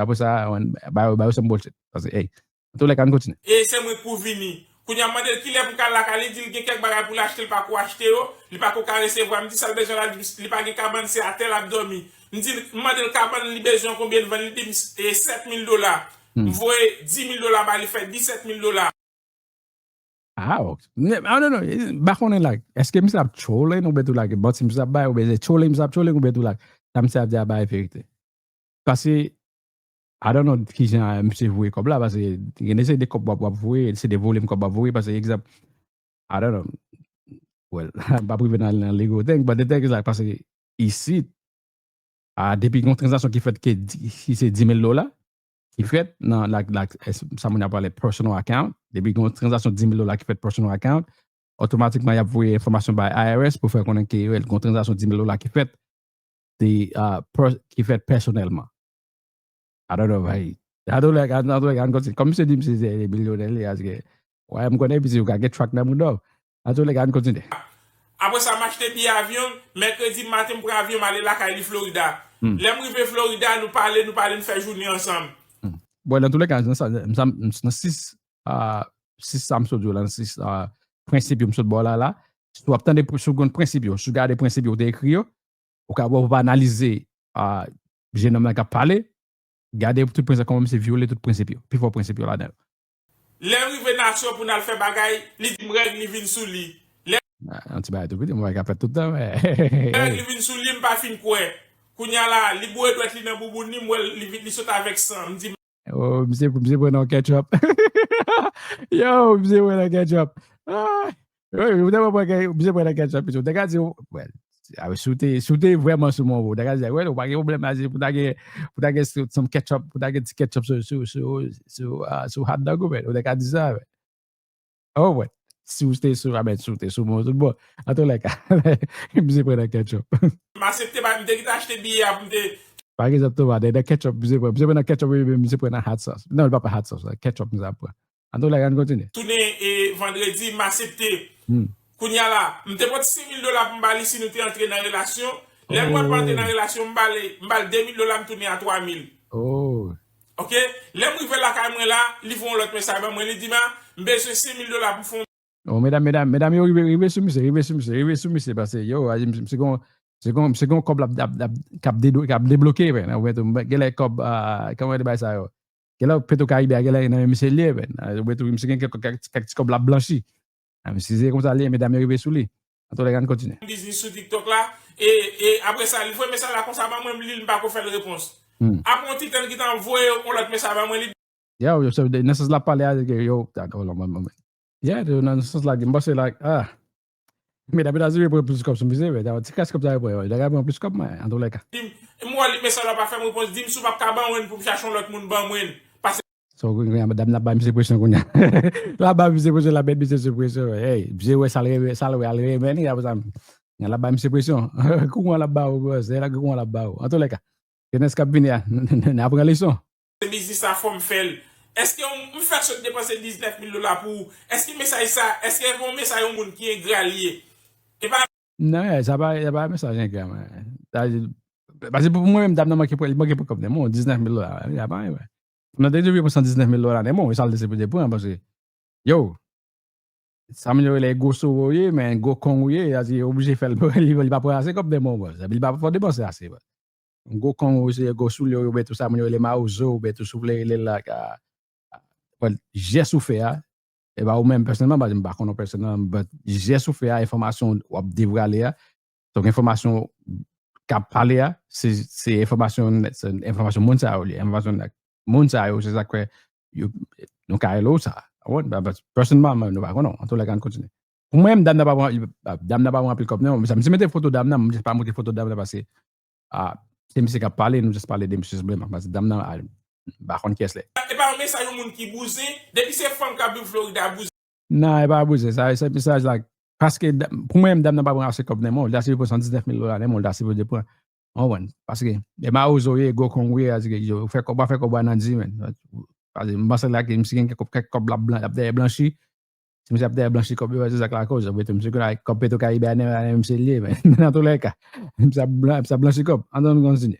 Apre sa, ba yo, ba yo some bullshit. Paske, hey, antoulèka, ann kontinye. E se mwen k pou vini. Kounye a, m mande l kilè pou m ka al lakay li, di l gen kèk bagay pou l achte, l pa ko achte yo, li pa ko ka resevwa. M di sa l bezwen la, li di m li pa gen kabann, se atè l ap dòmi. M di l, m mande l kabann li bezwen konbyen l vann, li di m, e, sèt mil dola. M voye dis mil dola ba li, fè disèt mil dola. Ah, ok. Ne, ah, non, non, eh, m pa konnen la. Èske misye ap trolling oubyen tou la, manti misye ap bay, oubyen se trolling misye ap trolling, oubyen tou la, sa misye ap di a bay verite? Paske, I don't know kijan misye voye kòb la, paske gen de se de kòb w ap, w ap voye, se de volim kòb w ap voye, paske egzanp, I don't know, well, m p ap rive nan, nan legal thing, but the thing is like, paske isit, a, depi gen yon tranzaksyon ki fèt ke di, si se dis mil dola, ki fèt nan, la, la, sa moun ap pale personal account, depi gen yon tranzaksyon dis mil dola ki fèt personal account, otomatikman y ap voye enfòmasyon bay I R S pou fè konnen ke, well, gen yon tranzaksyon dis mil dola ki fèt, de, a, per-, ki fèt pèsonèlman. I don't know, bay. Antoulèka, antoulèka, ann kontinye. Kòm misye di misye se milyonè, li, paske, wè, m konnen piti ou ka gen track nan mouda w. Antoulèka, ann kontinye. Apre sa, m achte biyè avyon, mèkredi maten, m pran avyon, m ale lakay li Florida. Lè m rive Florida, nou pale, nou pale, nou fè jounen ansanm. Bon, nan toulèka, nan sa, nan sa, nan sis, a, sis sa m sot di w la, nan sis, a, prensip yo m sot ba w la, la, si w ap tande, si w konn prensip yo, si w gade prensip yo, ou te ekri yo, ou ka, ou pa analize, a, jenòm nan k ap pale, gade tout prensip, kòman misye vyole tout prensip yo, pifò prensip yo ladan yo. Lè m rive nan Pou n al fè bagay, li di m règ li vin sou li. Lè Ah, yon ti bagay tou piti, mwen ka fè tout tan, men. Règ li vin sou li, m pa fin kwè. Kounye a la, li boure dwèt li nan bouboun li, m wè l, li, vin- li sot avèk san. M di, Oh, msye, msye pran nan ketchup. Yo, msye pran nan ketchup. Ah, wi, ou te pran ke- msye pran nan ketchup, pito. Ou te ka di, well, ah, si w te, si w te vrèman sou mon, ou te ka di, well, ou pa gen pwoblèm la, se pou ta gen, pou ta gen some ketchup, pou ta gen ti ketchup sou, sou, sou, sou, ah, sou hot dog ou, men. Ou te ka di sa, men. Oh, ouais. Si w te sou, ah, ben, si w te sou, bon, tout bon. An tou lè ka, msye pran nan ketchup. M aksepte, ba, m te kite achte biyè a pou m te. Pa egzanp, Thomas, nan ketchup, msye pran, msye pran nan ketchup, wi, men msye pran nan hot sauce. Non, li pa pran hot sauce, ketchup, msye pran. An tou lè ka, ann kontinye. Tounen e vandredi, m aksepte. Hmm. Kounye a la, m te pot senk mil dola pou m ba li si nou te antre nan relasyon. Lè m wè l pa antre nan relasyon, m ba li, m ba l de mil dola, m tounen a twa mil. Oh. Ok? Lè m rive lakay mwen la, li voye yon lòt mesaj ban mwen, li di m, m bezwen senk mil dola pou fè yon Oh, medam, medam, medam yo rive, rive sou misye, rive sou misye, rive sou misye, paske yo, a, misye gon, misye gon, misye gon kòb l ap, ap, ap, k ap dedo- k ap debloke, men, ou mèt, gen lè kòb, ah, kòman yo te bay sa yo? Gen lè Petro Caribe a, gen lè nan men misye l ye, men, ah, ou mèt, misye gen kèk, kèk, kèk ti kòb l ap blanchi. Ah, men si se konsa l ye, medam yo rive sou li. An tou lè ka, ann kontinye. Biznis sou TikTok la. E, e apre sa, li voye mesaj la konsa ban mwen, m li l, m pa ko fè l repons. Hmm. Apre yon ti tan, li gentan voye yon lòt mesaj ban mwen, li Yo, yo, se nan sans l ap pale a, ke yo, dakò, non, mwen, mwen. Yeah, yo, nan sans la, m panse, like, ah. Medam, medam yo pran plis kòb sou misye, men, ti kras kòb sa yo pran, yo, yo pran plis kòb, men, an tou lè ka. di m, m wè li, mesaj la pa fè m repons, di m si w p ap ka ban mwen l pou m chache yon lòt moun ban mwen l. Pase So, kounye a, medam, n ap bay misye presyon kounye a. L ap bay misye presyon, l ap met misye sou presyon. Hey, misye wè sa l renmen, sa l wè, al renmen li, apre sa, l ap bay misye presyon. Kouran l ap ba ou, bro, se la kouran l ap ba ou. An tou lè ka, jenès k ap vini a, n ap pran leson. Se biznis sa, fò m fè l. Èske m, m fèk sot depanse diznèf mil dola pou ou? Èske mesaj sa, èske yon mesaj yon moun ki engra l ye? E pa Non, sa pa, sa pa mesaj engra, man. Sa, paske pou mwen menm, dam nan manke pran, li manke pran kòb nan men w, diznèf mil dola, sa pa anyen, man. Nan te di pou san diznèf mil dola nan men w, e sa l te sipoze pran, paske, yo, sa moun yo rele gwo sou ou ye, men gwo kong ou ye, sa di, yo oblije fè l, li, li pa pran ase kòb nan men w, bro. Li pa fè w depanse ase, bro. Gwo kong ou se gwo soulye ou, oubyen tou sa moun yo rele mawozo, oubyen tou si w vle rele l la, ka, bon, jès ou fè a, e pa ou menm pèsonèlman, paske m pa konnen w pèsonèlman, but jès ou fè a, enfòmasyon w ap devwale a, donk enfòmasyon k ap pale a, se, se enfòmasyon, se enfòmasyon moun sa yo li ye, enfòmasyon moun sa yo, se sa k fè yo, nou ka rele w sa. Ou konprann? But pèsonèlman, nou pa konnen w. An tou lè ka, ann kontinye. Pou mwen, dam nan pa pran, dam nan pa pran anpil kòb, non. Misye, misye mete foto dam nan, m jis pa montre foto dam nan, paske, ah, se misye k ap pale, nou jis pale de misye senpleman. Paske dam nan, ah, m pa konn kiyès l ye. E pa yon mesaj yon moun ki bouzen, depi se fanm k ap viv Florida bouzen. Non, e pa bouzen, sa, se mesaj la, paske, pou mwen, dam nan pa pran ase kòb nan men w, li ta sipoze pran san diznèf mil dola nan men w, li ta sipoze pran. Ou konprann? Paske, e mawozo ye, gwo kong ou ye, paske, yo, fè kòb, pa fè kòb nan di, men. Paske, m panse la ke misye gen kèk, kèk kòb l ap blan-, l ap dèyè blanchi, Si misye ap dèyè blanchi kòb yo, se sa k lakòz. Oubyen tou, misye konnen kòb Petro Caribe a nan men misye l ye, men nan tou lè ka, misye ap blan-, misye ap blanchi kòb. Ann nou kontinye.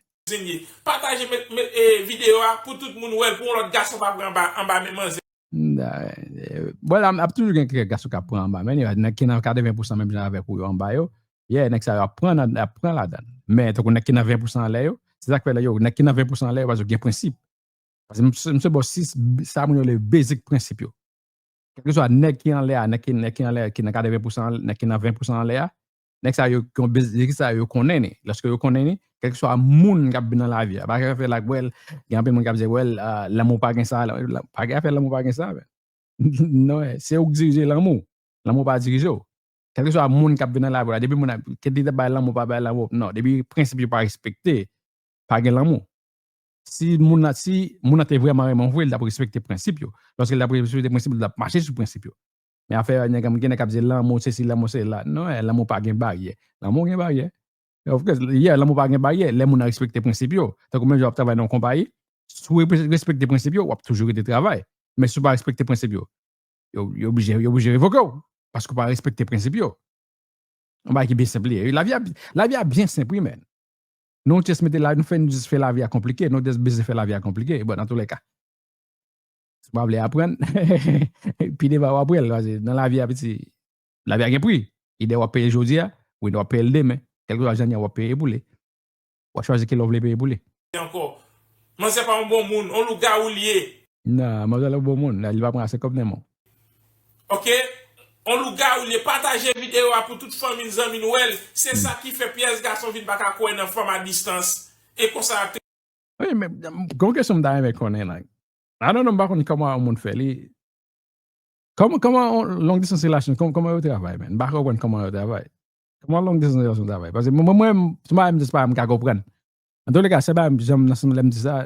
Pataje met, met, e, videyo a pou tout moun wè l, pou yon lòt gason pa pran anba, anba men manzè. Bon, la, ap toujou gen kèk gason k ap pran anba men yo, nèg ki nan katreven pousan menm jan avèk ou yo anba yo. Yeah, nèg sa yo ap pran, ap pran ladan. Men tankou nèg ki nan ven pousan anlè yo, se sa k fè lè yo, nèg ki nan ven pousan anlè yo, paske yo gen prensip. Paske m, m se bò sis, sa moun yo rele basic prensip yo. Kèlkeswa nèg ki anlè a, nèg ki, nèg ki anlè, ki nan katreven pousan, nèg ki nan ven pousan anlè a, nèg sa yo, ki yon bez-, nèg sa yo konnen ni. Lòske yo konnen ni, kèlkeswa moun k ap vin nan lavi a. Pa gen afè like, well, gen anpil moun k ap di, well, ah, lanmou pa gen sa, la, la, pa gen afè lanmou pa gen sa, men. Non, eh, se ou k dirije lanmou. Lanmou pa dirije w. Kèlkeswa moun k ap vin nan lavi w la, depi moun ap, ke li te bay lanmou, pa bay lanmou, non, depi prensip yo pa respekte, pa gen lanmou. Si moun nan, si moun nan te vrèman renmen w vre, li t ap respekte prensip yo. Lòske li t ap respekte prensip yo, li t ap mache sou prensip yo. Men afè nèg, gen nèg k ap di lanmou sesi, lanmou sela. Non, eh, lanmou pa gen baryè. Lanmou gen baryè. Of course, yeah, lanmou pa gen baryè. Lè moun nan respekte prensip yo. Tankou menm jan w ap travay nan yon konpayi, si w respekte prensip yo, w ap toujou rete travay. Men si w pa respekte prensip yo, yo, yo oblije, yo oblije revoke w. Paske w pa respekte prensip yo. Yon bagay ki byen senp li ye. Lavi a, lavi a byen senp, wi, men. Nou just mete la, nou fè, nou just fè lavi a konplike, nou just bezwen fè lavi a konplike. Bon, nan tou lè ka, si w pa vle aprann, pi devan w aprann l, paske nan lavi a, piti, lavi a gen pri. Idè w ap peye l jodi a, wi, w ap peye l demen. Kèlkeswa jan l ye, w ap peye pou li. W ap chwazi kilè w vle peye pou li. Ankò. Manzè pa yon bon moun, yon lougawou li ye. Non, manzè yon bon moun, li pa pran ase kòb nan men w. Ok? On lougawou li ye, pataje videyo a pou tout fanmi n, zanmi n wè l. Se sa ki fè pyès gason vin pa ka kwè nan fanm a distans. E konsa y ap. Wi, men gen yon kesyon m ta renmen konnen la. I don't know, m pa konn kòman yon moun fè li. Kòman, kòman long distance relasyon, kòman, kòman yo travay, men? M pa konprann kòman yo travay. Kòman long distance relasyon travay? Paske mwen, mwen, mwen, se pa m, se pa m ka konprann. An tou le ka, se pa m, jan m nan sanm lè m di sa,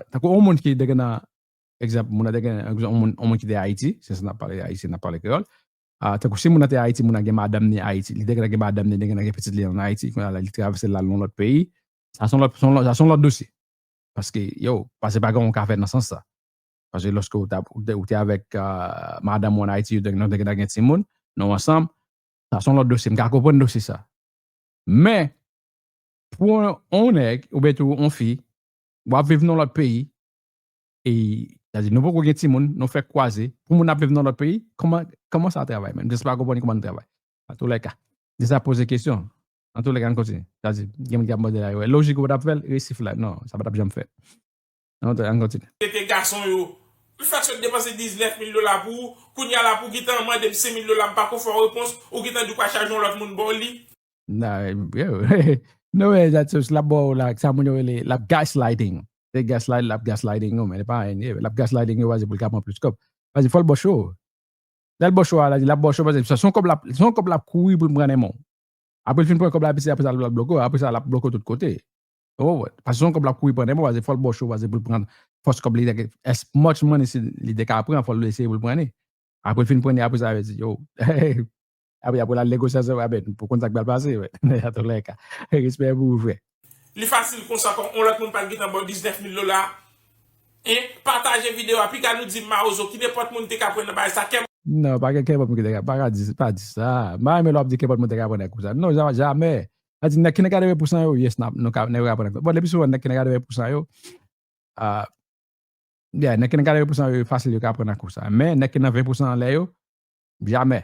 tankou yon moun ki te gen nan, egzanp, moun nan te gen, egzanp, yon moun, yon moun ki te Ayiti, se sa n ap pale Ayiti, n ap pale kreyòl. Tankou si moun nan te Ayiti, moun nan gen madanm ni Ayiti, li te gen madanm ni, li te gen pitit li an Ayiti, kounye a la, li travèse l al nan lòt peyi, sa se yon lòt, sa se yon lòt dosye. Paske, yo, paske pa gen yon ka fè nan sans sa. Paske lòske ou te avèk madanm ou an Ayiti, nou te gen timoun, nou ansanm, sa se yon lòt dosye. M ka konprann dosye sa. Men, pou yon nèg, oubyen tou yon fi, w ap viv nan lòt peyi, e, sa di, nou poko gen timoun, nou fèk kwaze, pou moun ap viv nan lòt peyi, kòman, kòman sa travay menm? Just pa konprann kòman l travay. An tou le ka, se sa poze kesyon. An tou le ka, ann kontinye. Sa di, gen moun k ap mande la, yo, lojik ou pa t ap fè l, resif la. Non, sa pa t ap janm fèt. Ann kontinye. Tete gason yo. Ou fèk sot depanse diznèf mil dola pou ou, kounye a la pou w gentan mande m senk mil dola, m pako fè w repons, ou gentan di w ka chaje yon lòt moun ba w li. Nah, yo. Non, men, sa, l ap ba w la, sa moun yo rele, l ap gaslighting. Se gaslight, l ap gaslighting yo, men, li pa anyen, l ap gaslighting yo, paske pou l ka pran plis kòb. Paske fò l ba w cho. Lè l ba w cho a, l ap ba w cho, paske se yon kòb l ap, se yon kòb l ap kouri pou l pran nan men w. Apre l fin pran kòb la, apre sa, apre sa, l ap bloke w, apre sa, l ap bloke w tout kote. Ou konprann? Paske se yon kòb l ap kouri pran nan men w, paske fò l ba w cho, paske pou l pran fòs kòb li, as much money li te ka pran, fò l eseye pou l pran li. Apre l fin pran li, apre sa, yo di, yo, apre, apre l al negosyasyon, a ben, pou konn sa k pral pase, men, an tou le ka, respè pou ou, frè. Li fasil konsa, kòm yon lòt moun pa t gentan ba w diznèf mil dola. Hein? Pataje videyo a, piga nou di Mawozo, ki nenpòt moun te ka pran nan bagay sa, kè. Non, pa gen kenpòt moun ki te ka, pa ka di, pa di sa. M pa renmen lè w ap di kenpòt moun te ka pran nèg konsa. Non, jamè. Sa di, nèg ki nan katreven pousan yo, yes, n ap, nou ka, nèg yo ka pran nèg. Bon, le pi souvan, nèg ki nan katreven pousan yo, ah, yeah, nèg ki nan katreven pousan yo, fasil yo ka pran nan kou sa. Men, nèg ki nan ven pousan anlè yo, jamè.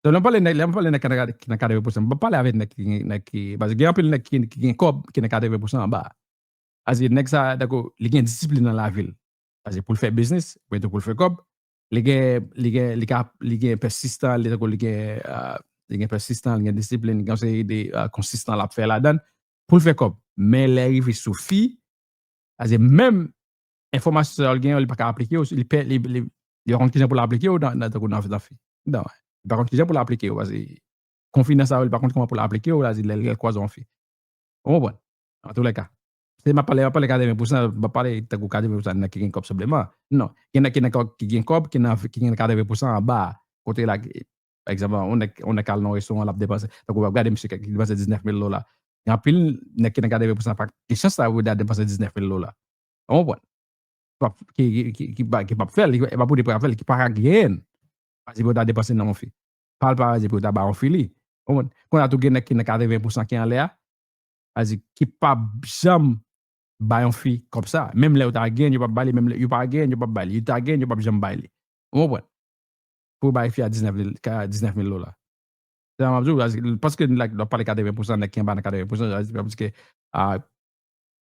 Donk, lè m pale nèg, lè m pale nèg ki nan katreven pousan, m pa pale avèk nèg ki, nèg ki, paske gen anpil nèg ki, ki gen kòb ki nan katreven pousan anba. Paske nèg sa, dakò, li gen disiplin nan lavi l. Paske pou l fè biznis, oubyen tou pou l fè kòb, li gen, li gen, li ka, li gen pèsistan, li, dakò, li gen, ah, li gen pèsistan, li gen disiplin, li gen yon seri de, ah, konsistan l ap fè ladan l pou l fè kòb. Men lè rive sou fi, paske menm enfòmasyon sa yo l gen yo, li pa ka aplike yo, li pè, li, li, li pa konn kijan pou l aplike yo nan, nan, tankou nan, nan fi. Non, li pa konn kijan pou l aplike yo, paske konfidans sa yo, li pa konn kòman pou l aplike yo, sa di lè, lè l kwaze yon fi. Ou konprann? An tou le ka. Se m ap pale, m ap pale katreven pousan, m ap pale tankou katreven pousan nèg ki gen kòb senpleman. Non, gen nèg ki nan kòb, ki gen kòb, ki nan, ki gen katreven pousan anba. Kote la, pa egzanp, yon nèg, yon nèg k al nan yon restoran, l ap depanse, tankou w ap gade misye ki depanse diznèf mil dola. Gen anpil nèg ki nan katreven pousan pa gen chans sa pou l depanse diznèf mil dola. Ou konprann? Ki p ap, ki, ki, ki, ki p ap fè l, ki p ap pote pou l ap fè l, ki pa ka genyen l. Pa di pou yo ta depanse nan yon fi. Pa l pa di pou yo ta ba yon fi li. Ou konprann? Kounye a tou gen nèg ki nan katreven pousan ki anlè a. Sa di ki p ap janm ba yon fi kòb sa. Menm lè yo ta genyen, yo p ap ba li, menm lè yo pa genyen, yo p ap ba li. Yo ta genyen, yo p ap janm ba li. Ou konprann? Pou bay fi a diznèf mil, ka, diznèf mil dola. Se sa m ap di w, paske, paske lè w ap pale katreven pousan, nèg ki anba nan katreven pousan, sa di, paske, ah,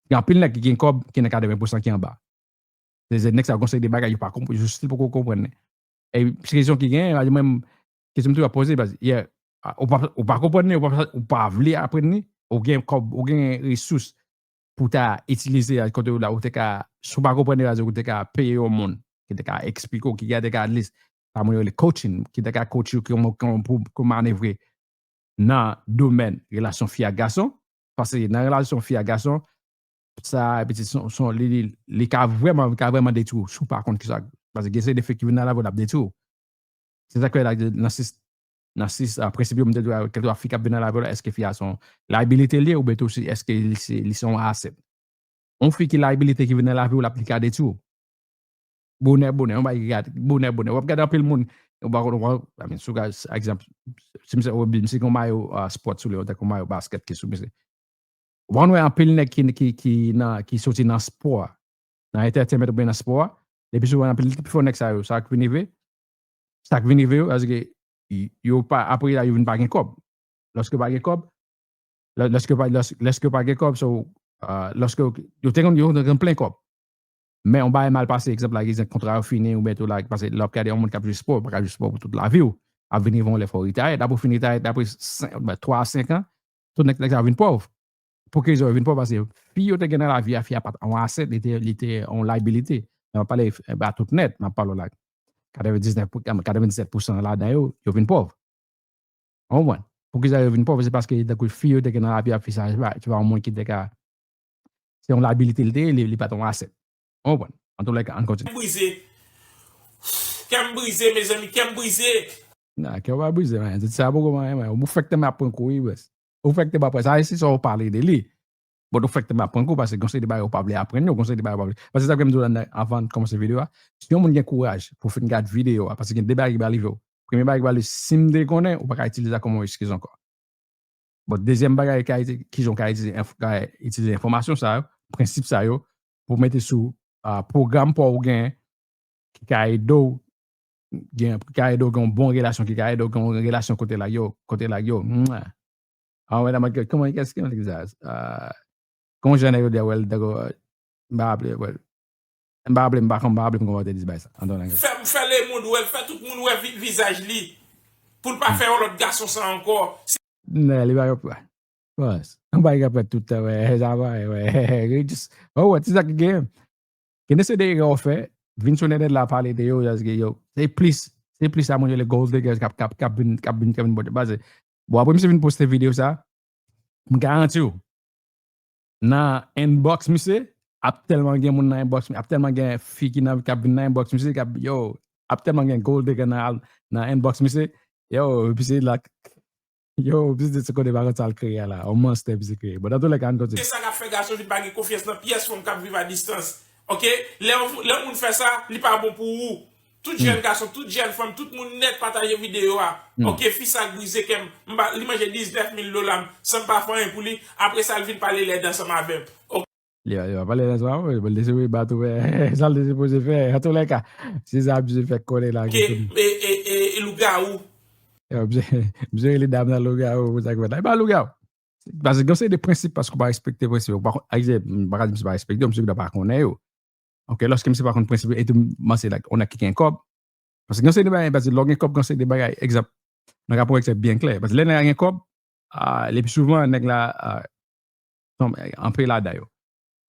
gen anpil nèg ki gen kòb ki nan katreven pousan ki anba. Se, se nèg sa gon seri de bagay yo pa konprann, yo still poko konprann li. E kesyon ki genyen, mwen, kesyon m toujou ap poze, paske, yeah, ah, ou pa, ou pa konprann li, ou pa, ou pa vle aprann li, ou gen kòb, ou gen resous pou ta itilize a kote w la, ou te ka, si w pa konprann li, ou te ka peye yon moun ki te ka eksplike w, ki te ka at least, sa moun yo rele coaching, ki te ka coach ou kòman, kòman pou, pou manevre nan domèn relasyon fi ak gason. Paske nan relasyon fi ak gason, sa, pitit, son, son, li, li, li ka vrèman, li ka vrèman detwi w si w pa konn kisa. Paske gen seri de fi ki vin nan lavi w, l ap detwi w. Se sa k fè la, nan sis, nan sis, ah, prensip yo, m te di w, kèlkeswa fi k ap vin nan lavi w la, èske fi a se yon liability li ye, oubyen tou si, èske li se, li se yon asset? Yon fi ki liability ki vin nan lavi w la, li ka detwi w. Bonè, bonè, yon bagay ki ka, bonè, bonè. W ap gade anpil moun, ou pa konn, ou pa, I mean, si w ka, egzanp, si misye, misye gen yon mayo, ah, sport sou li, ou tankou mayo basket ki sou misye. W ap wè anpil nèg ki, ki, ki nan, ki soti nan spò a, nan entertainment oubyen nan spò a, le pi souvan anpil, pi fò nèg sa yo, sa k vin rive, sa k vin rive yo, paske yo pa, apre la, yo vin pa gen kòb. Lòske yo pa gen kòb, lè, lòske yo pa, lòs-, lòske yo pa gen kòb, so, ah, lòske yo, yo te konn, yo te konn plen kòb. Men yon bagay mal pase, egzanp la, egzanp kontra yo fini, oubyen tou la, paske lè w ap gade yon moun k ap jwe spò, ou pa ka jwe spò pou tout lavi w. Ap vin rive yon lè fò w retire, apre w fin retire, apre twa a senk an, tout nèg, nèg sa yo vin pòv. Pou ki rezon yo vin pòv? Paske fi yo te gen nan lavi a, fi a pa t yon asset, li te, li te yon liability. Men m ap pale, eh, ba tout nèt, m ap pale w la. Katrevendiznèf pou, katrevendinsèt pousan ladan yo, yo vin pòv. Ou konprann? Poukisa yo vin pòv? Se paske tankou fi yo te gen nan lavi a, fi sa, se pa, se pa yon moun ki te ka, se yon liability li te ye, li, li pa t yon asset. Ou konprann? Antoulèka, ann kontinye. Kè m brize. Kè m brize, mezanmi, kè m brize. Nan, kè w pa brize, man. Sa poko manyen, man. Ou fèk te m ap pran kou, wi, bwès. Ou fèk te m ap pran. Sa, se sa w pale de li. Bon, ou fèk te m ap pran kou, paske gon seri de bagay ou pa vle aprann yo, gon seri de bagay ou pa vle. Paske sa ke m di w la, avan n kòmanse videyo a, si yon moun gen kouraj pou fin gad videyo a, paske gen de bagay ki ba rive w. Premye bagay ki ba rive, si m te konnen, ou pa ka itilize sa kòm yon eskiz ankò. Bon, dezyèm bagay, ka iti-, kijan w ka itilize, enf-, ka itilize enfòmasyon sa yo, prensip sa yo, pou mete sou, ah, pwogram pa w genyen, ki ka ede w gen, ki ka ede w gen yon bon relasyon, ki ka ede w gen yon relasyon kote la yo, kote la yo. Mwa. Ah, medam, kòman, kèske, kèske sa? Ah, kon jan yo di, well, dago, m pa raple, well, m pa raple, m pa konn, m pa raple m kòman te di bay sa. Antoulèka. Fè, fè lemonn wè l, fè tout moun wè vi-, vizaj li. Pou l pa fè yon lòt gason sa ankò. Nan, li pa yon pwa. Bòs, yon bagay k ap fèt tout tan, wè, sa va, wè. Just, oh, wè, se sa ki gen. Gen de seri de erè w fè, vin sou entènèt la pale de yo, yo, se plis, se plis sa moun yo le gold diggers k ap, k ap, k ap vin, k ap vin, k ap vin pote. Paske, bon, apre misye vin poste videyo sa, m garanti w, nan inbox misye, ap tèlman gen moun nan inbox, ap tèlman gen fi ki nan, k ap vin nan inbox misye, k ap, yo, ap tèlman gen gold digger nan, nan inbox misye, yo, epi se la, yo, biznis se kote pa konn sa l kreye a la, yon monster biznis kreye. Bon, antoulèka, ann kontinye. Se sa k ap fè gason vin pa gen konfyans nan pyès fanm k ap viv a distans. Oke? Lè, lè yon moun fè sa, li pa bon pou ou. Tout jèn gason, tout jèn fanm, tout moun nèt pataje videyo a. Oke, fi sa k brize kè m, m pa, li manje diznèf mil dola m, san m pa fè anyen pou li. Apre sa, l vin pale lèd ansanm avè m. Oke. Li, li pa pale lèd ansanm avè m, bon, li se wi bato, men, sa l te sipoze fè. Antoulèka, se sa misye fè konnen la. Oke, e, e, e, e lougawou. Yo, misye, misye rele dam nan lougawou, pou sa k fèt la. E pa lougawou. Paske gen yon seri de prensip, paske w pa respekte prensip yo. Ou pa kon-, egzanp, m pa ka di misye pa respekte yo, misye gentan pa konnen yo. Oke, lòske misye pa konn prensip yo, e tou, m panse, like, yon nèg ki gen kòb. Paske gen yon seri de bagay, paske lè w gen kòb, gen yon seri de bagay, egzanp, mwen ka pran yon egzanp byen klè. Paske lè nèg la gen kòb, ah, le pi souvan, nèg la, ah, anpe ladan yo.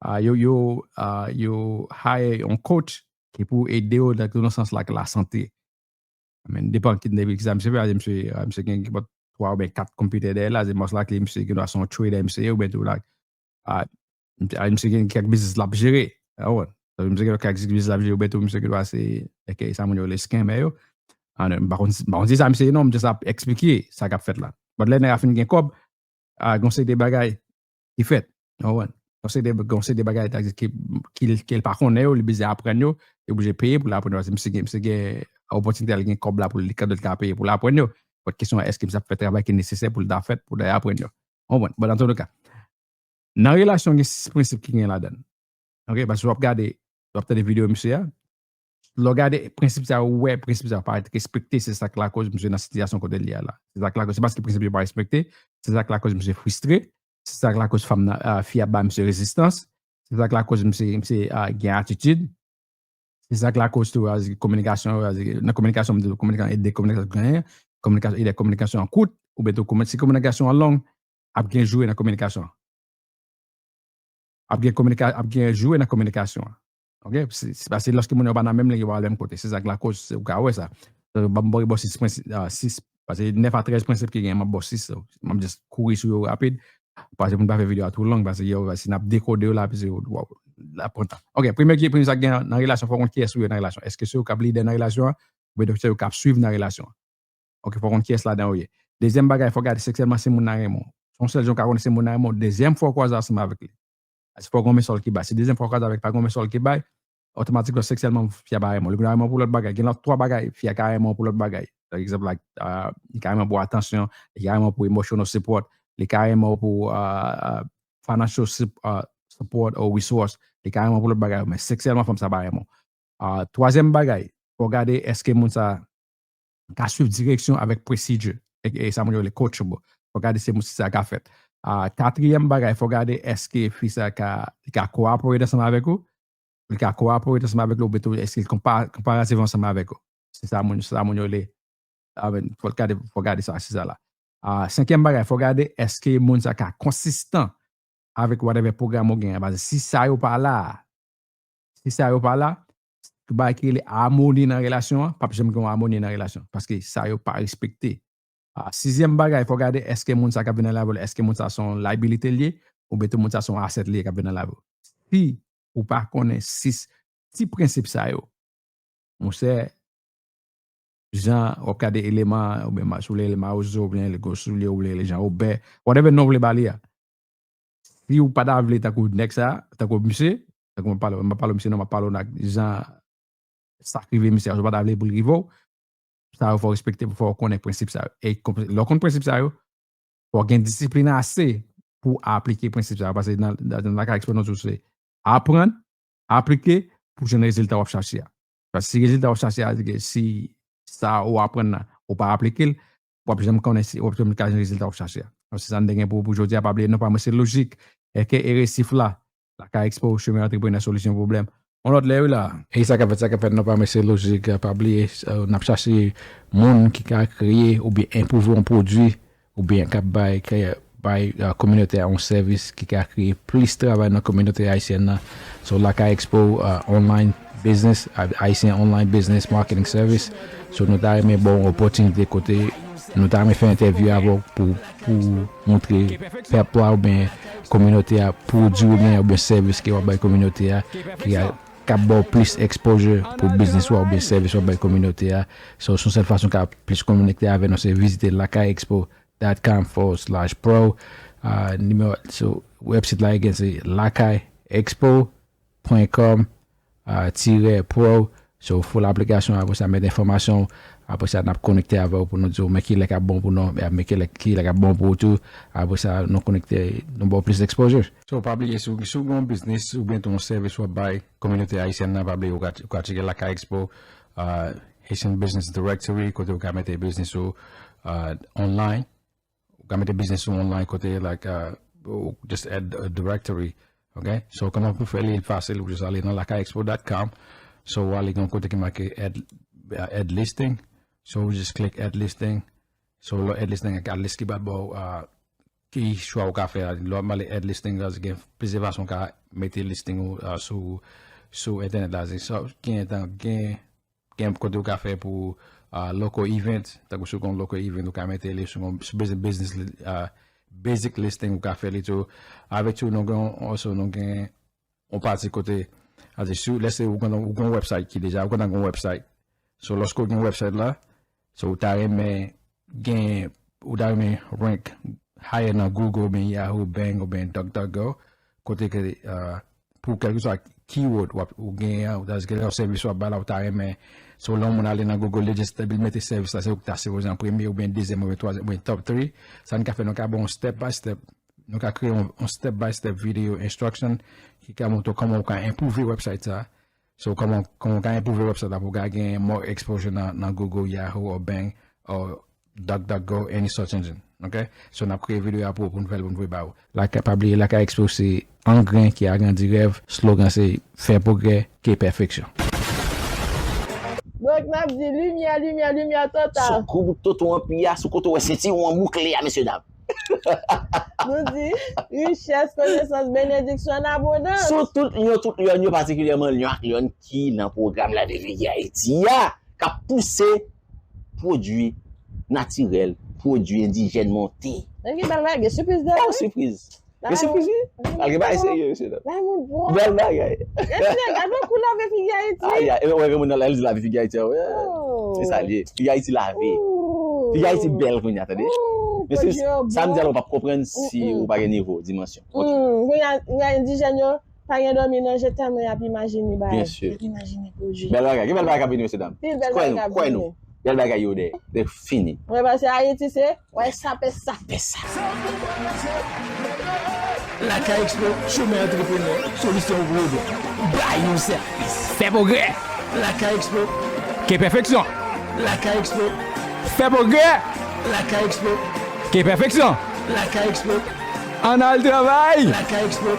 Ah, yo, yo, ah, yo hire yon coach ki pou ede yo nan, nan sans la, lasante. Men, depan ki, depi ki sa misye fè, misye, ah, misye gen, gen twa oubyen kat konpitè dèyè la, se mòs la ki misye gen dwa se yon trader, misye ye, oubyen tou la, ah, misye, ah, misye gen kèk biznis l ap jere. Ah, wè. Misye gen kèk biznis l ap jere, oubyen tou misye gen dwa se, èske sa moun yo rele scammer yo. Ah, non, m pa konn, m pa konn si sa misye ye non, m just ap eksplike sa k ap fèt la. But lè nèg la fin gen kòb, ah, gon seri de bagay ki fèt. Ou konprann? Gon seri de, gon seri de bagay ki, ki, ke l pa konnen yo, li bezwen aprann yo, li oblije peye pou l aprann yo. Paske misye gen, misye gen opòtinite, li gen kòb la pou li, kado l ka peye pou l aprann yo. But kesyon an, èske misye ap fè travay ki nesesè pou l ta fèt, pou l ta aprann yo? Ou konprann? Bon, antoulèka, nan relasyon, gen sis prensip ki gen ladan l. Oke, paske w ap gade, w ap tande videyo misye a, lè w gade prensip sa yo, ou wè prensip sa yo pa respekte, se sa k lakòz misye nan sitiyasyon kote l ye a la. Se sa k lakòz, se paske prensip yo pa respekte, se sa k lakòz misye fristre, se sa k lakòz fanm nan, ah, fi ap ba misye rezistans, se sa k lakòz misye, misye, ah, gen atitid, se sa k lakòz tou, ah, kominikasyon, ah, nan kominikasyon, m di kominikasyon, e de kominikasyon genyen, kominikasyon, e de kominikasyon an kout, oubyen tou, komi-, si kominikasyon an long, ap gen joure nan kominikasyon an. Ap gen kominika-, ap gen joure nan kominikasyon an. Oke? Se, se paske lòske moun yo pa nan menm liy, yo pa al menm kote. Se sa k lakòz, se, ou ka wè sa. Ban m ba w sis prensip, ah, sis, paske nèf a trèz prensip ki gen, m ap ba w sis, m ap just kouri sou yo rapid. Paske pou n pa fè videyo a twò long, paske yo, si n ap dekode yo la, epi se, waw, l ap pran tan. Oke, premye ki, premye sa k gen nan relasyon, fò w konn kiyès ou ye nan relasyon. Èske se ou k ap lidè nan relasyon an, oubyen se ou k ap swiv nan relasyon an? Oke, fò w konn kiyès ladan yo ye. Dezyèm bagay, fò w gade seksyèlman si moun nan renmen w. Se yon sèl jan w ka konnen si moun nan renmen w, dezyèm fwa w kwaze ansanm avèk li. Paske fò w gen yon men sòl ki bay. Si dezyèm fwa w kwaze avèk pa gen yon men sòl ki bay, otomatikman seksyèlman fi a pa renmen w. Li ka renmen w pou lòt bagay. Gen lòt twa bagay, fi a ka renmen w pou lòt bagay. Pa egzanp, like, ah, li ka renmen w pou atansyon, li ka renmen w pou emotional support, li ka renmen w pou, ah, ah, financial sup-, ah, support or resource, li ka renmen w pou lòt bagay, men seksyèlman fanm sa pa renmen w. Ah, twazyèm bagay, fò w gade èske moun sa ka swiv direksyon avèk procedure. E, e sa moun yo rele coachable. Fò gade si moun sa ka fèt. Ah, katriyèm bagay, fò gade èske fi sa ka, li ka collaborate ansanm avèk ou. Li ka kowapore ansanm avèk li, oubyen tou, èske li konpa-, konparativ ansanm avèk ou? Se sa moun, se sa moun yo rele. Amen. Fò gade, fò gade sa, se sa la. Ah, senkyèm bagay, fò gade èske moun sa ka konsistan avèk whatever pwogram ou gen an. Paske si sa yo pa la, si sa yo pa la, tout bagay ki rele amoni nan relasyon an, p ap janm gen yon amoni nan relasyon. Paske sa yo pa respekte. Ah, sizyèm bagay, fò gade èske moun sa k ap vin nan lavi w, èske moun sa se yon liability l ye, oubyen tou moun sa se yon asset l ye k ap vin nan lavi w. Si ou pa konnen sis ti prensip sa yo, monchè, jan w ap gade eleman, oubyen ma-, si w vle rele Mawozo, oubyen rele Gwo Soulye, oubyen rele Jan Obè, whatever non w vle ba li a. Si w pa ta vle tankou nèg sa, tankou misye, tankou m ap pale, m ap pale misye non, m ap pale w nan jan sa k rive misye a, si w pa ta vle pou l rive w, sa yo fò w respekte, fò w konnen prensip sa yo. E konp-, lè w konn prensip sa yo, fò w gen disiplin ase pou w aplike prensip sa yo. Paske nan, nan, nan Lakay Expo nou di w se aprann, aplike pou jwenn rezilta w ap chache a. Paske si rezilta w ap chache a, se ke si sa ou aprann nan, ou pa aplike l, w ap janm konnen si, w ap janm ka jwenn rezilta w ap chache a. Donk, se sa n te gen pou, pou jodi a, pa bliye, non pa mwen se Lojik, A K A Resif la, Lakay Expo, chemen antreprenè, solisyon pwoblèm. On lòt lè, wi la. E sa k ap fèt, sa k ap fèt, non pa mwen se Lojik, pa bliye, euh, n ap chache moun ki ka kreye oubyen enpwouve yon pwodui oubyen k ap bay, k ap bay, uh, kominote a yon sèvis ki ka kreye plis travay nan kominote ayisyèn nan. So, Lakay Expo, uh, online business, uh, Haitian online business marketing service. So, nou ta renmen ba w yon opòtinite kote nou ta renmen fè entèvyou avè w pou, pou moutre pèp la oubyen kominote a pwodui oubyen, oubyen sèvis ke w ap bay kominote a, ki a, k ap ba w plis exposure pou biznis ou a oubyen sèvis w ap bay kominote a. So, se yon sèl fason w ka plis konekte avè nou, se vizite Lakay Expo dot com forward slash pro. Ah, nimewo, so, website la again, se lakay expo pwen kòm, ah, tirè pro. So, full application, apre sa, met enfòmasyon, apre sa, n ap konekte avè w pou nou di w, men ki lè k ap bon pou nou, men ki lè, ki lè k ap bon pou ou tou. Apre sa, nou konekte, nou ba w plis exposure. So, pa bliye, si w, si w gen yon biznis, oubyen tou yon sèvis w ap bay kominote ayisyèn nan, pa bliye, ou ka, ou ka tcheke Lakay Expo, ah, Haitian Business Directory, kote ou ka mete biznis ou, ah, online. Ou ka mete biznis ou online kote, like, uh, ou just add a directory. Ok? So, kòman pou fè li fasil, ou just ale nan lakay expo dot com. So, ou ale gen yon kote ki make add, uh, add listing. So, ou just click add listing. So, lè w add listing, ak lis ki ba w, uh, ki chwa ou ka fè a. Lè w ale add listing la, gen plizyè fason ou ka mete listing ou, uh, sou, sou entènèt la. So, gen tan, gen gen kote ou ka fè pou, ah, local event, tankou si w gen yon local event, ou ka mete li sou yon, sou business, business, ah, basic listing, ou ka fè li tou. Avèk tou, nou gen, also, nou gen yon pati kote, ati, si w, let's say, ou gen, ou gen yon website ki deja, ou gen yon website. So, lòske w gen website la, so, ou ta renmen gen, ou ta renmen rank higher nan Google, oubyen Yahoo, Bing, oubyen DuckDuckGo, kote ke, ah, pou kèlkeswa keyword w ap, ou genyen an, ou ta di ke yon sèvis w ap bay la, ou ta renmen. So, lè yon moun ale nan Google, li just, li mete sèvis la, se ou ki ta sipoze an premye, oubyen dezyèm, oubyen twazyèm, oubyen top three. Sa n ka fè, nou ka ba w yon step by step. Nou ka kreye yon, yon step by step video instruction ki ka montre w kòman ou ka enpwouve website sa. So, kòman, kòman w ka enpwouve website la pou w ka gen more exposure nan, nan Google, Yahoo, or Bing, or DuckDuckGo, any search engine. Ok? So, n ap kreye videyo a pou, pou nou fè l, pou nou voye ba ou. Lakay, pa bliye, Lakay Expo se angren ki agrandi rèv. Slogan se fè pwogrè, ke pèfeksyon. Donk, n ap di limyè, limyè, limyè total. Sou kou toto an pi a, sou kote w wè sentiwon an boukle a, mesye dam. Nou di, richès, konesans, benediksyon, an abondans. Sou tout lyon, tout lyon yo, patikilyèman lyon ak lyòn ki nan pwogram la de Vigi Ayiti a, k ap pouse pwodui natirèl, pwodui endijèn monte. Men ki bèl bagay, gen sipriz dèyè. Oh, sipriz. Gen sipriz, wi. Al gen bagay serye, mesye dam. Bèl bagay. Mesye, gade yon kou lave figi Ayiti. Ay, ay, e, wè, gen moun nan la, li di lave figi Ayiti a, wè. Oh. Se sa l ye. Figi Ayiti lave. Oh. Figi Ayiti bèl kounye a, tande. Oh, mesye, sa m di a la, ou p ap konprann si ou pa gen nivo, dimansyon. Ok. Mm, kounye a, kounye a endijèn yo, pa gen dòmi nan je tèlman y ap imajine bagay. Byen si. Y ap imajine pwodui. Bèl bagay. Gen bèl bagay k ap vini, mesye dam. Pil bèl bagay k ap vini. Kwè nou, kwè nou. Bèl bagay yo dèyè. Se fini. Wè, paske Ayiti se, wè, sa pè sa. Pè sa. Lakay Expo, chemen antreprenè, solisyon pou pwoblèm. Bay yon sèvis. Fè pwogrè. Lakay Expo. Ke pèfeksyon. Lakay Expo. Fè pwogrè. Lakay Expo. Ke pèfeksyon. Lakay Expo. Ann al travay. Lakay Expo.